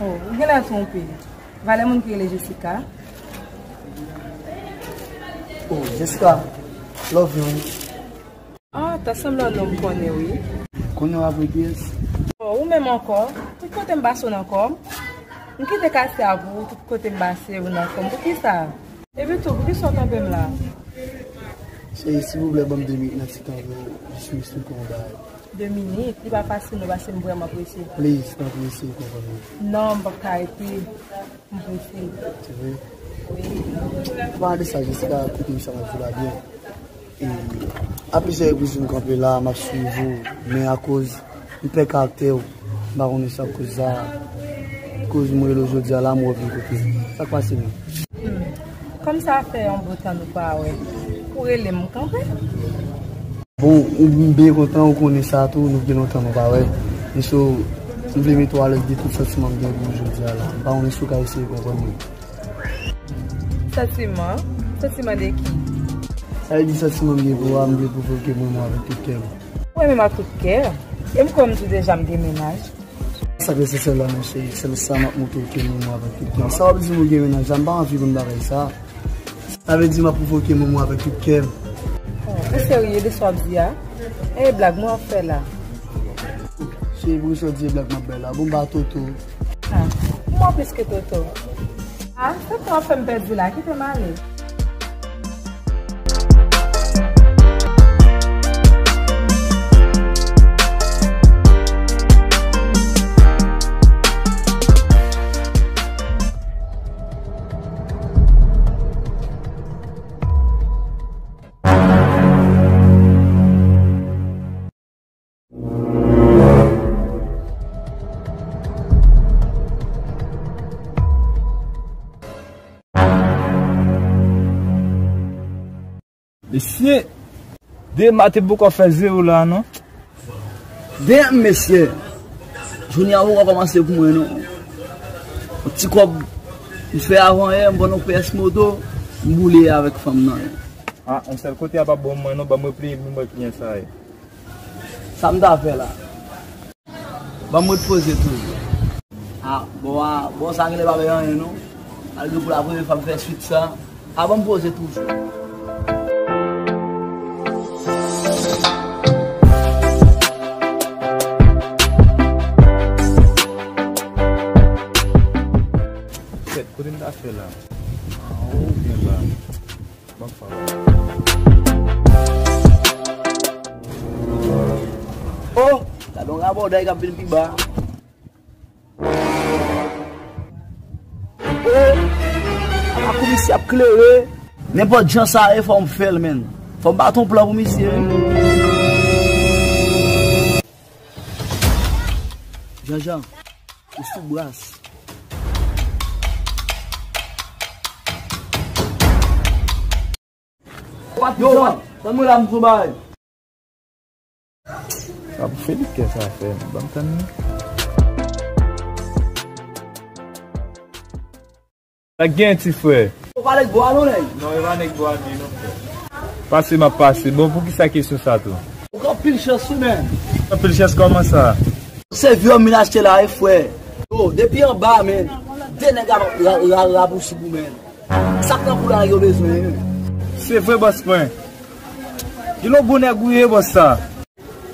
Oh, ou genlè twonpe. Valè moun ki rele Jessica. Oh, Jessica, love you. Ah, ta sanble yon nonm m konnen, wi. Konnen w apre kiyès? Oh, ou menm ankò. Tout kote m pase w nan kò m. M kite katye a pou ou, tout kote m pase ou nan kò m. Poukisa? Epi tou, poukisa w kanpe m la? Cheri, silvouplè, ban m de minit nan ti tan pou jis m esplike w yon bagay. De minit? Li pa fasil non, paske m vrèman prese. Please, tanpri, eseye konprann mwen. Non, m p ap ka rete. M prese. Se vre? Wi. Pale de sa, Jessica, koute m sa m ap di w la byen. E, a plizyè repriz m kanpe la, m ap swiv ou, men akoz m pè karaktè w, m pa konnen sa k koz sa, koz m rele w jodi a la, m wè w vin kote m. Sa k pase menm? Hmm. Kòm sa fè yon bon tan nou pa wè, ou rele m, m kanpe. Bon, ou, m byen kontan ou konnen sa tou, nou gen lontan nou pa wè. Men so, m vle mete w alèz de tout santiman m gen pou ou jodi a la. M pa konnen si w ka eseye konprann mwen. Santiman? Santiman de ki? Sa vle di santiman m gen pou ou a, m vle pwovoke m renmen w avèk tout kè m. Ou renmen m ak tout kè? E m kwè m di w deja m gen mennaj. Sa k nesesè la, monchè, se sa m ap montre w ke m renmen w avèk tout kè m. Sa w ap di m ou gen mennaj la, m pa anvi konn bagay sa. Sa vle di m ap pwovoke m renmen w avèk tout kè m. Oh, ou serye de sa w ap di a? E blag mwen w ap fè la? Cheri, poukisa w di e blag m ap bay la? Bon, m pa Toto. Ah, mwen plis ke Toto. Ah, se tan w ap fè m pèdi la, kite m ale. Mesye, Dema te poko fè zewo la non. Damn, mesye. Jounen an poko kòmanse pou mwen non. Yon ti kòb m fè avan yè, m vann yon pyès moto, m boule avèk fanm nan. Ah, yon sèl kote a pa bon mwen non, ban m repleye pou m wè kijan sa ye. Sa m ta fè la? Ban m ret poze toujou. Ah, bon, ah, bon, sa genlè pa bay anyen non. Malgre pou la premye fwa m fè switch sa. Ah, ban m poze toujou. Kèt, kote m ta fè la? Anwo oubyen anba? Ban m fè anba. Oh! Gade yon rabòday k ap vin pi ba. Oh! Ala kou misye ap klere. Nenpòt jan sa ye, fò m fè l, menn. Fò m bat yon plan pou misye. Janjan, ou sou bras. Yo, tann mwen la, m sou bagay. Sa pou Felix kè sa fè, ban m tann li. Sa k gen, ti frè? Ou pa nèg bò a non, nèg? Non, e pa nèg bò a li non, frè. Pase m ap pase. Bon, poukisa kesyon sa tou? Ou gen anpil chans wi, menn. Anpil chans kòman sa? Se vye òm vin achte la wi, frè. Yo, depi anba, menn. De nèg ap ra-, ra-, rabousi pou menn. Sa k nan kou la yo bezwen, wi. Se vre, bòs mwen. Gen lòt gwo nèg ou ye, bòs sa.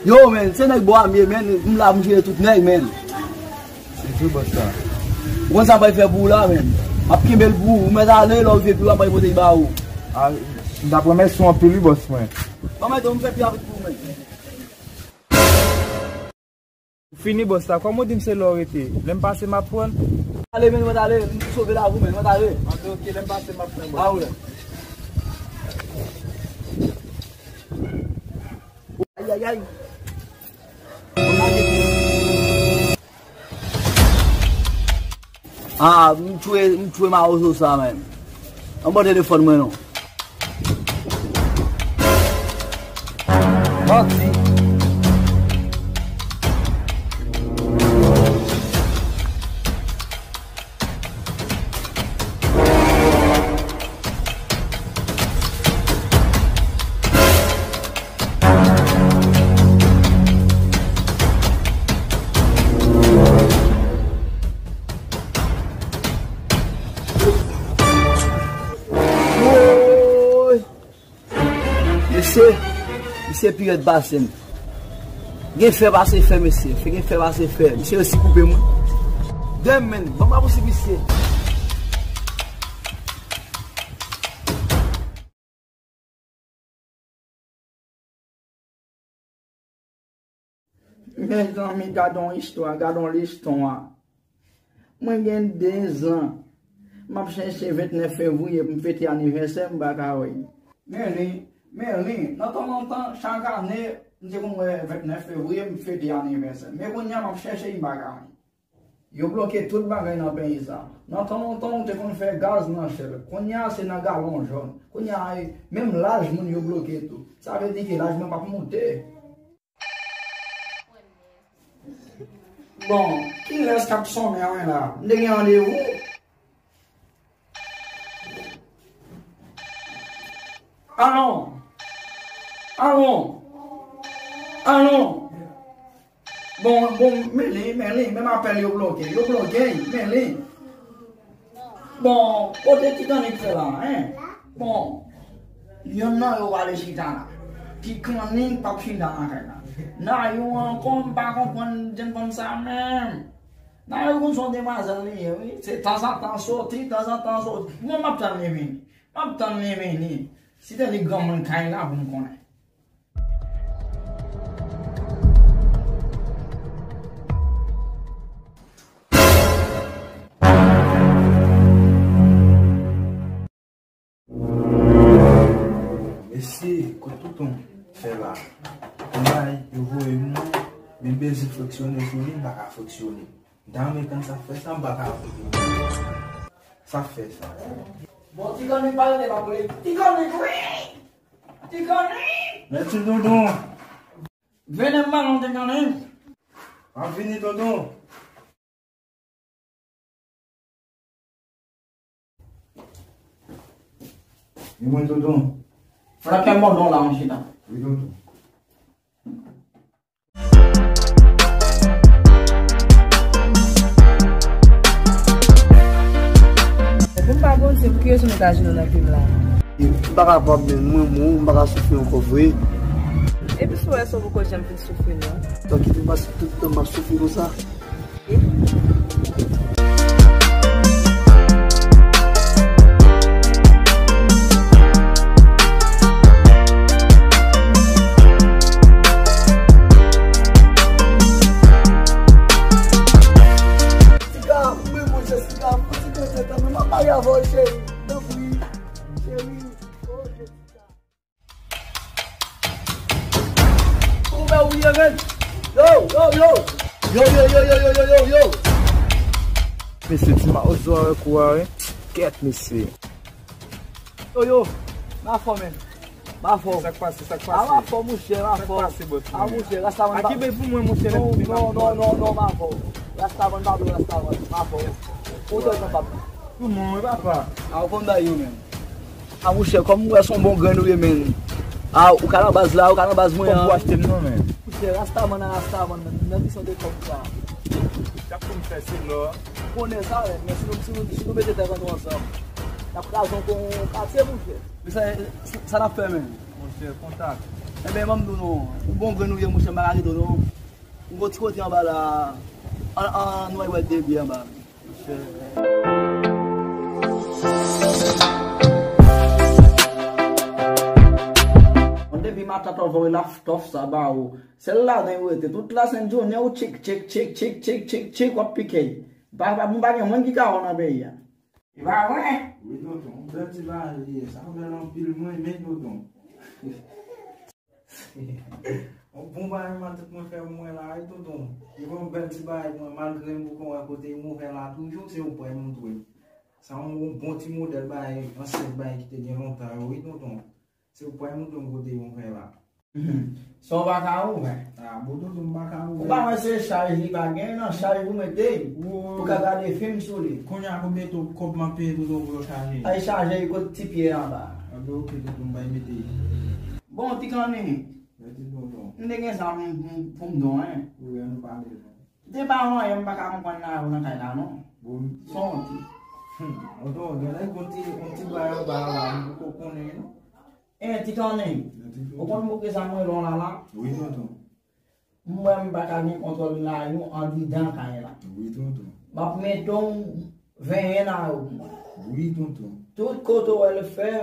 Yo, menn, se nèg bò a m ye, menn. M la pou m jere tout nèg, menn. Se vre, bòs sa. Ou konn sa m pral fè pou ou la, menn? M ap kenbe l pou ou. Ou mèt ale, lè w vye pi w ap pote l ba ou. Ah, m t ap remèsye w anpil wi, bòs mwen. Ban mwen di w, m fè pi rapid pou ou, menn. Ou fini, bòs la. Kòm ou di m se la w rete. Lè m pase, m ap pran. Ale, menn, mwen t ale. M sove lavi w, menn, mwen t ale. Anben, oke, lè m pase, m ap pran, bòs. A, wi. Ay, ay, ay. Ah, m tchwe, m tchwe mawozo sa, menn. Anba telefòn mwen, non. Manti. Woy! Mesye, misye pi rèd pase m. Gen fè pase fè, mesye. Fè gen fè pase fè. Misye resi koupe mwen. Damn, menn. Ban m rapousib misye. Mezanmi, gade yon istwa, gade yon liston a. Mwen gen de zan. M ap chèche ventnèf fevriye pou m fete anivèsè, m pa ka wè l. Men li, men li, nan tan lontan, chak ane, m te konn wè ventnèf fevriye, m fete anivèsè. Men kounye a, m ap chèche, m pa ka wè l. Yo bloke tout bagay nan peyi sa. Nan tan lontan, ou te konn fè gaz nan chèl. Kounye a, se nan galon jòn. Kounye a, menm laj moun yo bloke tou. Sa vle di ke laj mwen p ap moute. Bon, kilès k ap sonnen an la? M te gen randevou. Alon! Alon! Alon! Bon, bon, men li, men li, menm apèl yo bloke. Yo bloke, men li. Bon, kote Titanik fè la, en? Bon, yonn nan yo pale chita la. Titanik p ap chita nan kay la. Nayou ankò, m pa konprann jenn fanm sa menm. Nayou konn se yon demwazèl li ye, wi. Se tanzantan soti, tanzantan soti. Bon, m ap tann li vini. M ap tann li vini. Si te li granmoun kay la pou m konnen. Mesye, kot tonton fè la? Konbay, yo voye mwen, men bezwen freksyone sou li, m pa ka freksyone. M ta renmen konn sa k fè sa, m pa ka. Sa k fè sa? Bon, ti granmoun pa rete pa koule. Ti granmoun, wi! Ti Koni! Mèsi, tonton. Vini m balon, Ti Koni. M ap vini, tonton. E mwen, tonton. Frape m balon la, yon chita. Wi, tonton. Epi m pa konn se pou ki rezon nou ta jwenn nou nan fim la. M pa kapab menm, mwen mou, m pa ka soufri ankò vre. Epi si w wè sa w poko janm fin soufri non. Donk, epi m pase tout tan m ap soufri konsa. Siga, mwen, monchè, siga, mwen, siga, tèt la, mwen, m ap pale avè w, cheri. Tanpri, cheri. Oh, Jezi. Ouvè ou ye, men. Yo, yo, yo. Yo, yo, yo. Mesye, ti ma ozo avèk ou a, wi. Kèt, mesye. Yo, yo. Ma fò, men. Ma fò. Sa k pase, sa k pase? A, ma fò, monchè, ma fò. Sa k pase, bòs mwen? A, monchè, Rastaman. A, kenbe pou mwen, monchè, non, non, non, non, ma fò. Rastaman, pa vle Rastaman, ma fò. Ou te konn papa. Tout moun, wi, papa. A, ou konn bay yo, men. A, monchè, kòm m wè se yon bon grenn ou ye, men. A, ou ka nan baz la, ou ka nan baz mwen an. Kòb pou achte m non, men. Monchè, Rastaman nan Rastaman, men. Nan ki sòt de kòb sa? Chak kou m fè se lò. Ou konnen sa, men, men si nou, si nou, si nou mete tèt nou ansanm, n ap kraze yon katye, monchè. Men sa, sa, sa n ap fè, men. Monchè, kontak. Enben, ban m di w non. Yon bon grenn ou ye, monchè, m pa ka kite w non. M gon ti kote anba la. An, an, nou al bwè de byè anba. Bon, depi matant ou voye laftòf sa ba ou, sèl ladan ou rete. Tout lasent jounen ou tchik, tchik, tchik, w ap pike. Pa, pa, nou pa gen moun ki ka wè w nan peyi a. E pa vre? Wi, tonton. Yon bèl ti bagay li ye. Sa bèl anpil, mwen renmen, tonton. Yon bon bagay matant mwen fè pou mwen la, wi, tonton. Li fè yon bèl ti bagay pou mwen, malgre m poko wè kote m ouvè la toujou, se yon pwen m dwe. Sa yon bon ti modèl bagay, ansyen bagay ki te gen lontan yo, wi, tonton. Se yon pwen m dwe m kote m ouvè la. Mhm. Sa w pa ka ouvè. A, bon, tonton, m pa ka ouvè. Ou pa wè se chaj li pa gen, nan chaj pou mete, pou ka gade fim sou li. Kounye a pou mete w kòb m ap peye tonton pou yo chaje. Ay chaje, kot ti pye anba. Anben, oke, tonton, m bay mete. Bon, ti kanni. Mèsi, tonton. M te gen sa pou m, pou m, pou m don, en. Wi, an nou pale, non. Te pa anyen, m pa ka konprann nan yo nan kay la, non. Bon. Son ti. Hmm. Tonton, gen lè yon ti, yon ti bagay anba la, m poko konnen, non. En, ti kanni. Mèsi, tonton. Ou konn poukisa mwen lon la la? Wi, tonton. M wè m pa ka gen kontwòl nan yo andidan kay la. Wi, tonton. M ap mete w venyen nan yo pou mwen. Wi, tonton. Tout kote w wè l fè,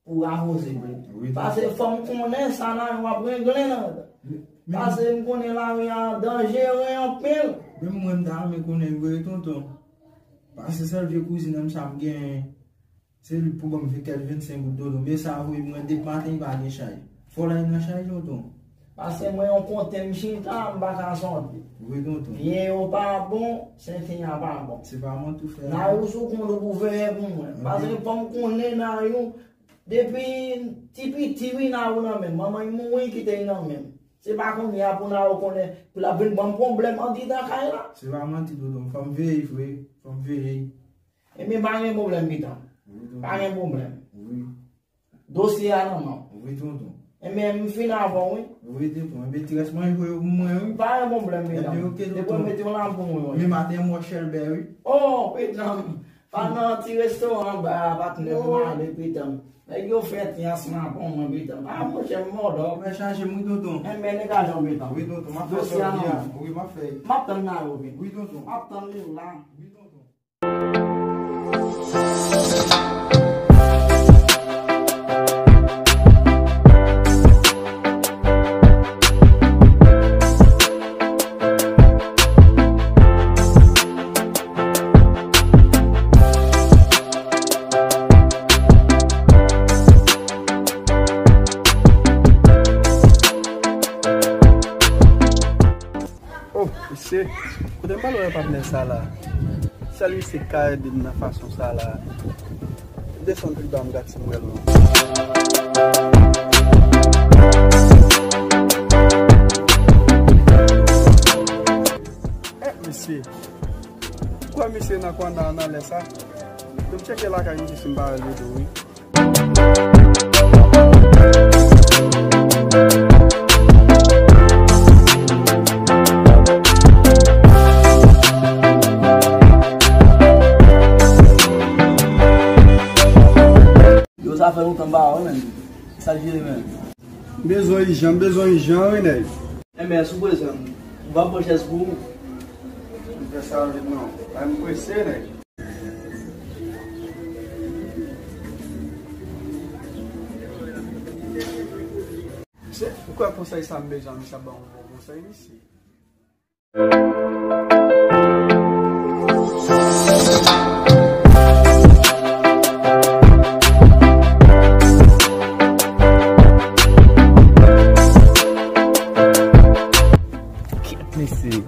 pou w avanse vre. Wi, tonton. Paske fò m konnen sa nan yo ap regle nan. Paske m konnen lari a danjere anpil. Menm mwen, m ta renmen konnen vre, tonton. Paske sèl vye kouzin an m sa m genyen, se li pou ban m kèk vennsenk goud, tonton. Men sa voye mwen depi maten, li pa gen chay. Fò l al nan chay, tonton. Paske mwen yon kote m chita, m pa ka sòti. Wi, tonton. Pye yo pa bon, senti a pa bon. Se pa manti w fè. Nan yo sou kont ou pou veye pou mwen. Paske fò m konnen nan yo, depi ti piti, wi, nan yo nan men m. Manman l mouri, kite l nan men m. Se pa kounye a pou nan yo konnen, pou l ap vin ban m pwoblèm andidan kay la. Se pa manti, tonton. Fò m veye vre. Fò m veye. Ebyen, pa gen pwoblèm, pitan. Wi, tonton. Pa gen pwoblèm. Wi. Dosye a nan men w. Wi, tonton. Ebyen, m fin avè w, wi. Wi, tonton. Ebyen, ti rès manje yo pou mwen, wi. Pa gen pwoblèm, pitan. Ebyen, oke, tonton. Depi w mete w la pou mwen, wi. Men maten, m wè chèlbè, wi. Oh, pitan. Pa nan ti restoran anba a, patnè, pou m ale, pitan. Nèg yo fè ti ansman pou mwen, pitan. A, monchè, m mòdò. Mwen chaje m, wi, tonton. Ebyen, degaje w, pitan. Wi, tonton, m ap fè sa byen. Dosye a nan men w. Wi, m ap fè. M ap tann nan yo, pitan. Wi, tonton. M ap tann li la. Wi, tonton. Oh, mesye, kote m pral wè patnè sa la? Sèl misye k ka ede m nan fason sa la. Desann pi ba m gad si m wè l non. Ou kwè misye nan kwana nan lè sa? Yo tcheke lakay misye si m pa wè l tou, wi. Yo, sa fè lontan m pa wè w, menn. Sa k jere, menn? M bezwen ijan, m bezwen ijan, wi, nèg. Enben, sou prezan, m va pran chèz pou ou. M fè sa vit, non. Ay, m prese, nèg. Se, ou kwè konsèy sa m bezwen, misye ap ban m bon konsèy, misye. Kèt, mesye.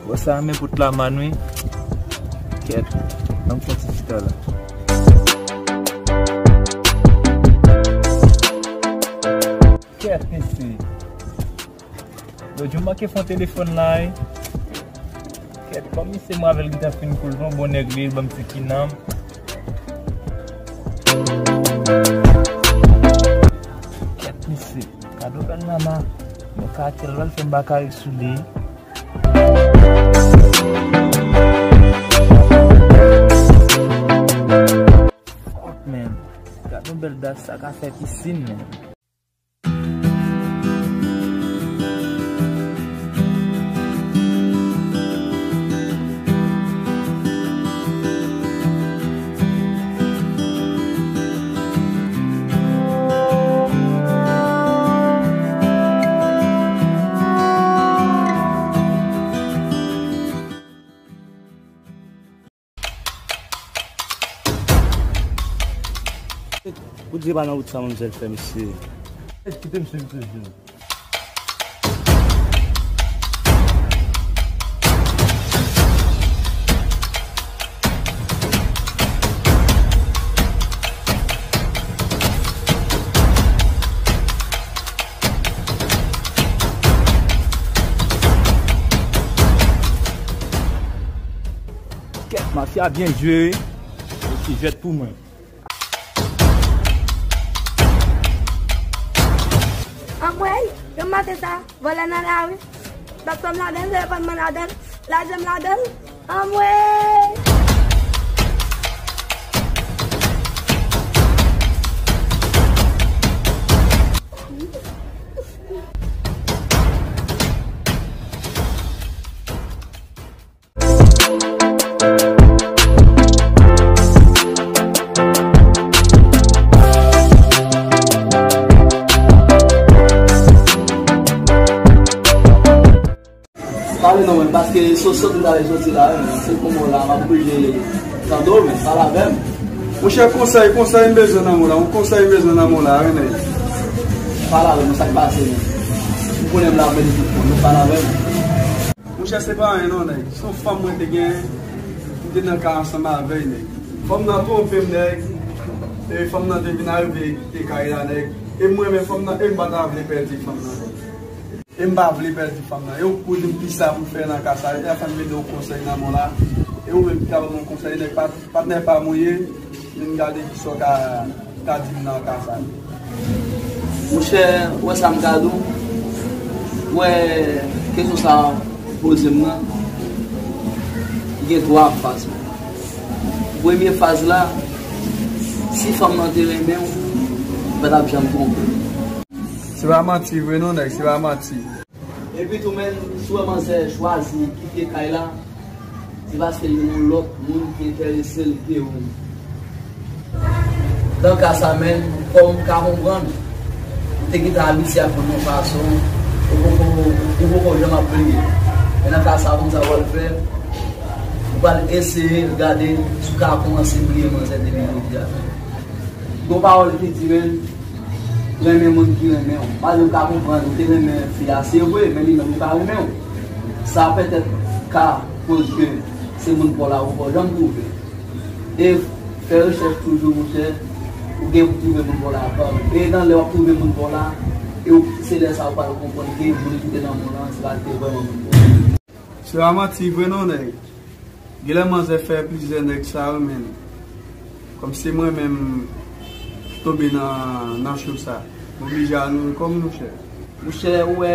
Bon, sa a men pot la man, wi. Kèt, ann fè ti chita la. Kèt, mesye. Lòt jou m manke fè yon telefòn la, wi. Kèt, kòm misye m avè l gentan fin koul, yon bon nèg li, ban m ti kinanm. Kèt, mesye. Gade yon bèl nana. Mwen ka atire l, l fè m bakay sou li. Fuck, man. Gade yon bèl das, sa ka fè pisin, man. Poutji pa nan wout sa manmzèl fè, mesye? Kite m swiv toujou. Kèt, mafya byen jwe wi. Yo ti jwèt pou mwen. Anmwey, yon maten sa, vòlè nan lari. Bèk fanm ladan l, telefòn mwen ladan l, lajan m ladan l. Anmwey! Pale non, men, paske sou sot m t ale soti la, men, se pou mwen la, m ap oblije tande w, men, pale avè m. Monchè, konsèy, konsèy m bezwen nan men w la, yon konsèy m bezwen nan men w la, wi, nèg. Pale avè m, sa k pase, men? M konnen m la, men, pale avè m. Monchè, se pa anyen non, nèg. Se yon fanm mwen te gen, m te nan kay ansanm avè l, nèg. Fanm nan twonpe m, nèg. E fanm nan te vin arive kite kay la, nèg. E m renmen fanm nan, e m pa ta vle pèdi fanm nan, nèg. E m pa vle pèdi fanm nan. E ou k pou di m kisa pou m fè nan ka sa. E afè m vin de yon konsèy nan men w la. E ou menm ki ka ban m yon konsèy, nèg, pa Patnè pa m ou ye, vin gade kisa w ka, ka di m nan ka sa. Monchè, ou wè sa m ka di w? Ou wè kesyon sa a ou poze m nan, li gen twa faz. Premye faz la, si fanm nan te renmen w, li pa t ap janm twonpe w. Se pa manti vre non, nèg, se pa manti. Epi tou menm, si w wè manzè chwazi kite kay la, se paske l gen yon lòt moun ki enterese l ke ou. Nan ka sa menm, kòm m ka konprann, ou te gentan abitye ak moun yon fason, ou poko, ou poko janm ap bliye. Men nan ka sa, konn sa w pral fè, ou pral eseye gade si w ka kòmanse bliye manzè depi jodi a. Gon pawòl ki di menm, renmen moun ki renmen w. Malgre w ka konprann ou te renmen fi a, se vre, men li menm li pa renmen w. Sa petèt ka koz ke se moun pa w la ou poko janm twouve. E fè rechèch toujou, monchè, ou gen pou twouve moun pa w la avan. E nan lè w ap twouve moun pa w la, e w, se lè sa a ou pral konprann ke moun ki te nan men w lan, se pa li te vrèman moun pa w. Se pa manti vre non, nèg. Genlè manzè fè plizyè nèg sa yo, men kòm se mwen menm ki tonbe nan, nan cho sa, m oblije al nouri kò m, monchè. Monchè, ou wè,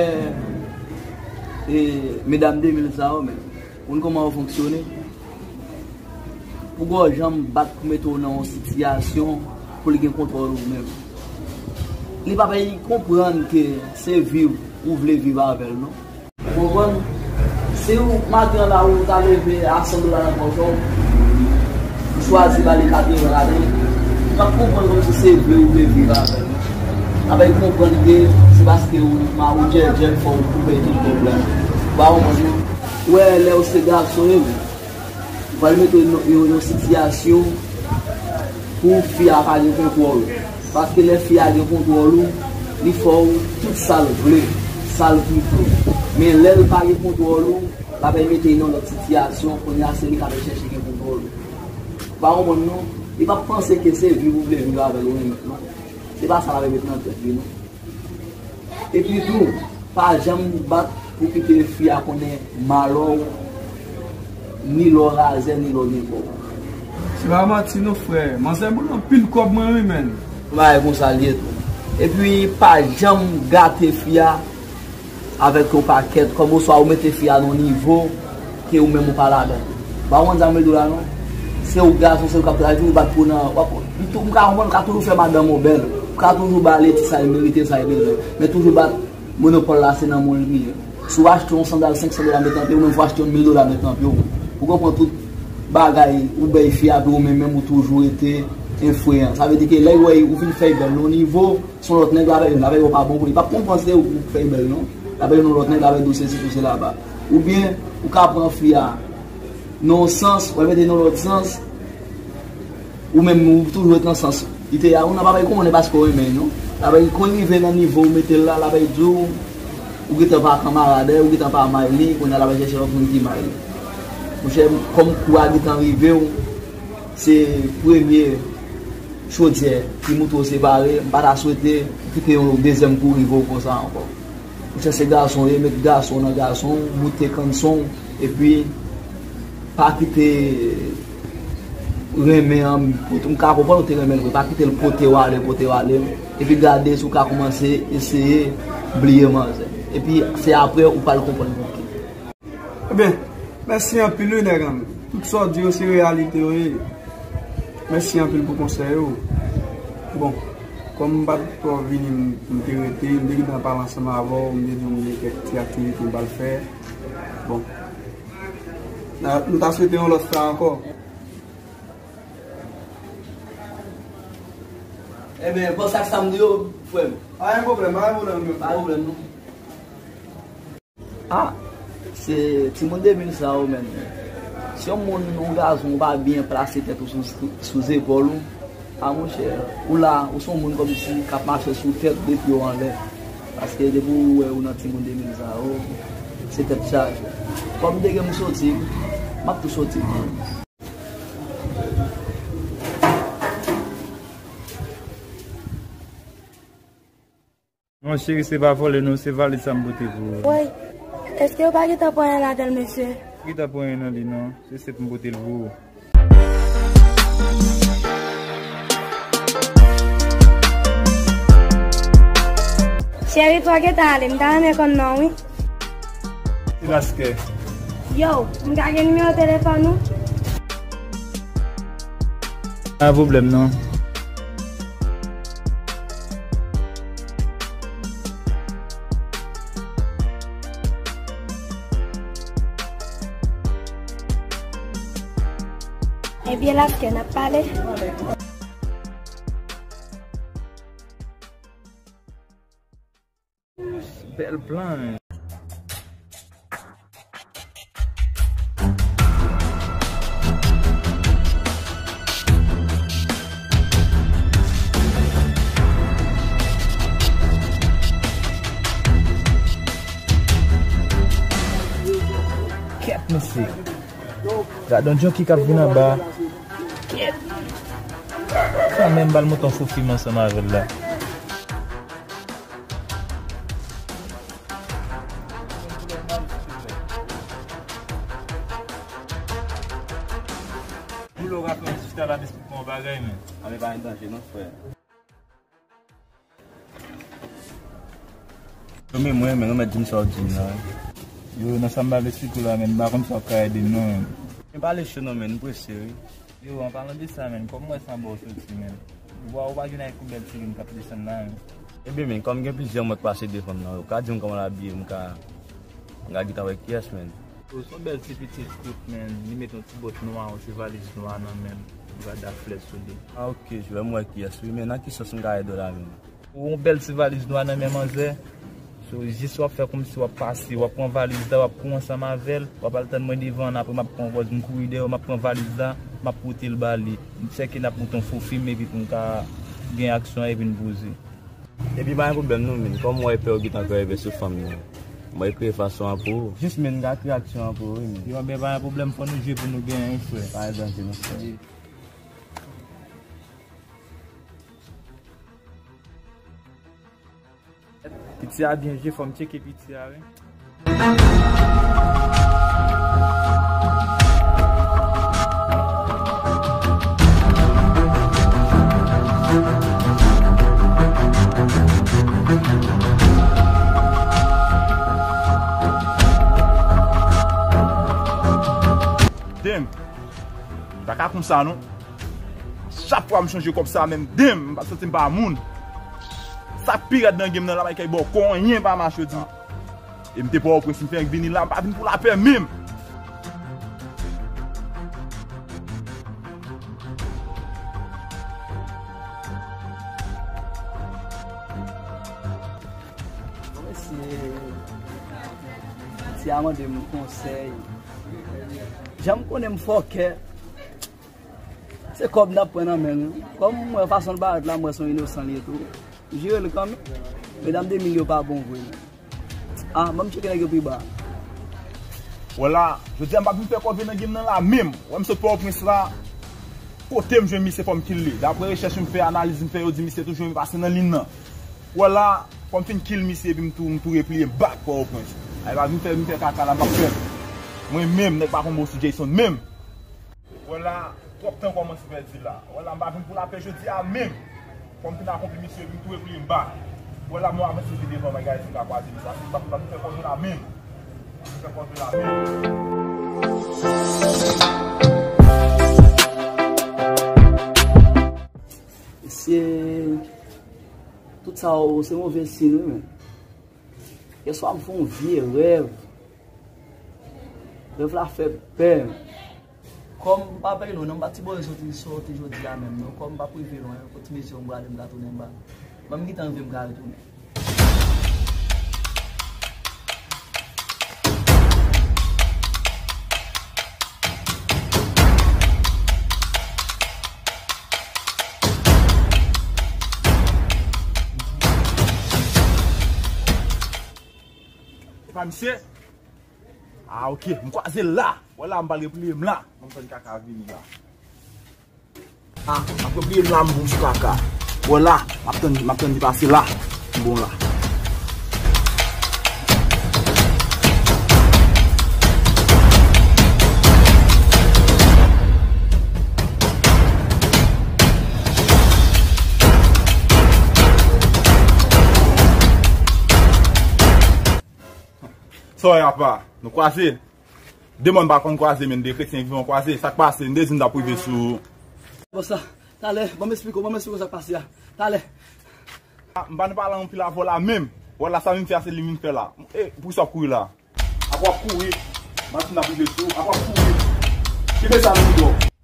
e, medam de mil sa yo, men, ou konn kòman yo fonksyone? Pou gòj janm bat pou mete w nan yon sitiyasyon pou li gen kontwòl ou menm. Li pa bay konprann ke se viv ou vle viv avè l, non. Ou konprann? Si w maten an la ou ta leve a san dola nan pòch ou, ou chwazi ba li katreven katreven, l ap konprann kòmsi se vle ou vle viv avè l. L ap konprann ke se paske ou ma ou djèdjè k fè w koupe tout pwoblèm. Ou pa konprann non? Ou wè lè ou se gason, e, ou pral mete w nan yon, yon sitiyasyon pou fi a pa gen kontwòl ou. Paske lè fi a gen kontwòl ou, li fè w tout sa l vle, sa l kite w. Men lè l pa gen kontwòl ou, l ap mete l nan lòt sitiyasyon, kounye a se li k ap chèche gen kontwòl ou. Ou pa konprann non? Li p ap panse ke se viv ou vle viv avè l ou renmen l non. Se pa sa l ap met nan tèt li non. Epi tou, pa janm bat pou kite fi a konnen malè w, ni lè w razè, ni lè w gen kòb. Se pa manti non, frè. Manzè boule anpil kòb, mwen wi, menn. Yon bagay konsa l ye tou. Epi, pa janm gate fi a avèk yon pakèt kòb, oswa ou mete fi a nan nivo ke ou menm ou pa ladan. Ou pa konprann sa m vle di w la non? Se ou gason, se ou k ap travay, toujou bat pou nan, w ap, m tou, m ka konprann, ou ka toujou fè madanm ou bèl, ou ka toujou ba li ti sa l merite, sa l bezwen, men toujou bat monopòl la se nan men w li ye. Si w achte yon sandal senk san dola met nan pye w, menm si w achte yon mil dola met nan pye w, ou konprann tout bagay ou bay fi a, epi ou menm, menm ou toujou rete enfreyan. Sa vle di ke lè l wè ou fin fè l bèl nan yon nivo, se yon lòt nèg l ap vin, l ap vin, ou pa bon pou li. L p ap konprann se ou k fè l bèl non. L ap vin yon lòt nèg, l ap vin di w sesi, tou se laba. Oubyen, ou ka pran fi a nan yon sans, w al mete nan lòt sans, ou menm ou toujou ret nan sans li te ye a, ou nan pa bay konprann paske w renmen l non. L ap vin, kon l rive nan nivo ou mete l la, l ap vin di w, ou gentan pa kanmarad, ou gentan pa may li, kounye a l ap vin chèche lòt moun ki may li. Monchè, kòm kou a gentan rive w, se premye chodyè ki moutre w separe, m pa ta swete kite yon dezyèm kou rive w konsa ankò. Ou chèche gason, e met gason nan gason, moute kanson, epi pa kite renmen an, m ka konprann ou te renmen l vre, pa kite l pote w ale, pote w ale, epi gade si w ka kòmanse eseye bliye manzè. Epi se apre ou pral konprann pou ki. Ebyen, mèsi anpil wi nèg an. Tout sa w di yo se reyalite yo ye. Mèsi anpil pou konsèy ou. Bon, kòm m pa t twò vini, m, m te rete, m te gentan pale ansanm avè w, m te di w m gen kèk ti aktivite m pral fè. Bon. Na, nou ta swete yon lòt fwa ankò. Ebyen, panse ak sa m di yo, frè m. Pa gen pwoblèm, pa gen pwoblèm, non. Pa gen pwoblèm, non. Ah, se timoun de mil sa yo menm. Si yon moun, yon gason, ou pa byen plase tèt ou sou, sou zepòl ou, ah, monchè, ou la, ou se yon moun kòmsi k ap mache sou tèt de pye w anlè. Paske depi ou wè ou nan timoun de mil sa yo, se tèt chaje. Kòm m te gen m soti, m ap tou soti. Non, cheri, se pa vòlè, non, se valiz sa m pote pou ou. Woy, èske yo pa gentan pran anyen ladan l, mesye? Gentan pran anyen nan li, non. Se sèt m pote l pou ou. Cheri, fò w gentan ale, m ta renmen konn non w, wi. Laskè. Yo, m ka gen nimewo telefòn ou? Pa gen pwoblèm, non. Ebyen, Laskè, n ap pale. Bèl plan. Kèt, mesye. Gad yon junkie k ap vin anba. Kèt. Sa menm bal monte yon fo fim ansanm avè l la. Ou ka fè yon ti chita la, m esplike w yon bagay, men. A, men pa gen danje non, frè. Yo, men mwen, men nou mèt di m sa w di m nan. Yo, nan sa m pral esplike w la, men m pa konn sa w ka ede m non, men. Men pale cho non, men, m prese, wi. Yo, an palan de sa, men, kòm m wè se anba w soti, men. Ou pa, ou pa jwenn ak yon bèl timoun k ap desann la, men. Ebyen, men, kòm gen plizyè mwa k pase devan m nan, ou ka di m kòman l abiye, m ka, m ka gentan wè kiyès, men. Yo, se yon bèl ti pitit kout, men. Li met yon ti bòt nwa, yon ti valiz nwa nan men l. Li pa dap flèt sou li. A, oke, jwè, m wè kiyès, wi, men nan ki sans m ka ede w la, men? Ou yon bèl ti valiz nwa nan men manzè. So, jis w ap fè kòmsi w ap pase, w ap pran valiz la, w ap kouri ansanm avè l, w ap al tann mwen devan, apre m ap pran pòz, m kouri dèyè w, m ap pran valiz la, m ap pote l ba li. M chèke n ap monte yon fo fim, epi pou n ka gen aksyon an, epi n poze. Epi pa gen pwoblèm non, men. Kòm m wè pè w gentan kreve sou fanm nan, m wè kreye fason an pou ou. Jis men, n ka kreye aksyon an pou ou, wi, men. Yo, men pa gen pwoblèm, fò nou jwe pou nou genyen, wi, frè. Pa gen danje non, frè. Piti a byen jwe, fò m tcheke piti a, wi. Damn! M pa ka konsa non. Chak fwa m chanje kòb sa menm, damn, m pa santi m pa moun. Sa k pi rèd nan game nan la, Michael bò konyen pa mache di. E m te Pòtoprens, m fenk vini la, m pa vin pou lapè menm. Mesye, ti a mande m konsèy. Jan m konnen m fòkè, se kòb n ap pran nan men l. Kòm m wè fason l parèt la, m wè se yon inosan li ye tou. M jere l kanmenm. Medam de mil yo pa bon vre, non. Ah, ban m tcheke nèg yo pi ba. Wè la, jodi a m pa vin fè kòve nan game nan la menm. Wè m sot Pòtoprens la, kote m jwenn misye fò m kill li. Daprè rechèch m fè, analiz m fè, yo di misye toujou renmen pase nan liy nan. Wè la, fò m fin kill misye epi m tou, m tou repliye m back Pòtoprens. Ay pa vin fè, vin fè kaka la, m p ap fè l. Mwen menm, nèg pa konn bo sou Jayson menm. Wè la, twòp tan kòmanse pèdi la. Wè la, m pa vin pou lapè jodi a menm. Fò m fin akonpli misye, vin tou repliye m ba. Wè la, m avanse pi devan, bagay si m ka kwaze misye. Paske m pa, m pa vin fè kòve la menm. M pa vin fè kòve la menm. Mesye, tout sa yo, se move siy, wi, men. Yèswa, m fè yon vye rèv. Rèv la fè m pè. Kòm m pa peye non, non, m pa t sipoze soti, soti jodi a menm, non. Kòm m pa p rive lwen, kot ti mesye yo m prale, m ka tounen ba. Ban m gentan rive, m ka retounen. E pa misye? Ah, oke, m kwaze l la. Wè la, m pral repliye m la. Ban m tann kaka vini la. Ah, m ap repliye m la, m bon sou kaka. Wè la, m ap tann, m ap tann li pase la. M bon la. Sa w ye apa? Nou kwaze? De mòn pa konn kwaze, men de kretyen vivan kwaze. Sa k pase? M te di m t ap rive sou. Bòs la, talè, ban m esplike w, ban m esplike w sa k pase a. Talè. M pa nan pale anpil avè w la menm. Wè la, sa m vin fè a, se li m vin fè la. E, poukisa w ap kouri la? Apa w ap kouri? Machin ap rive sou ou. Apa w ap kouri? Kenbe sa nan bouda w.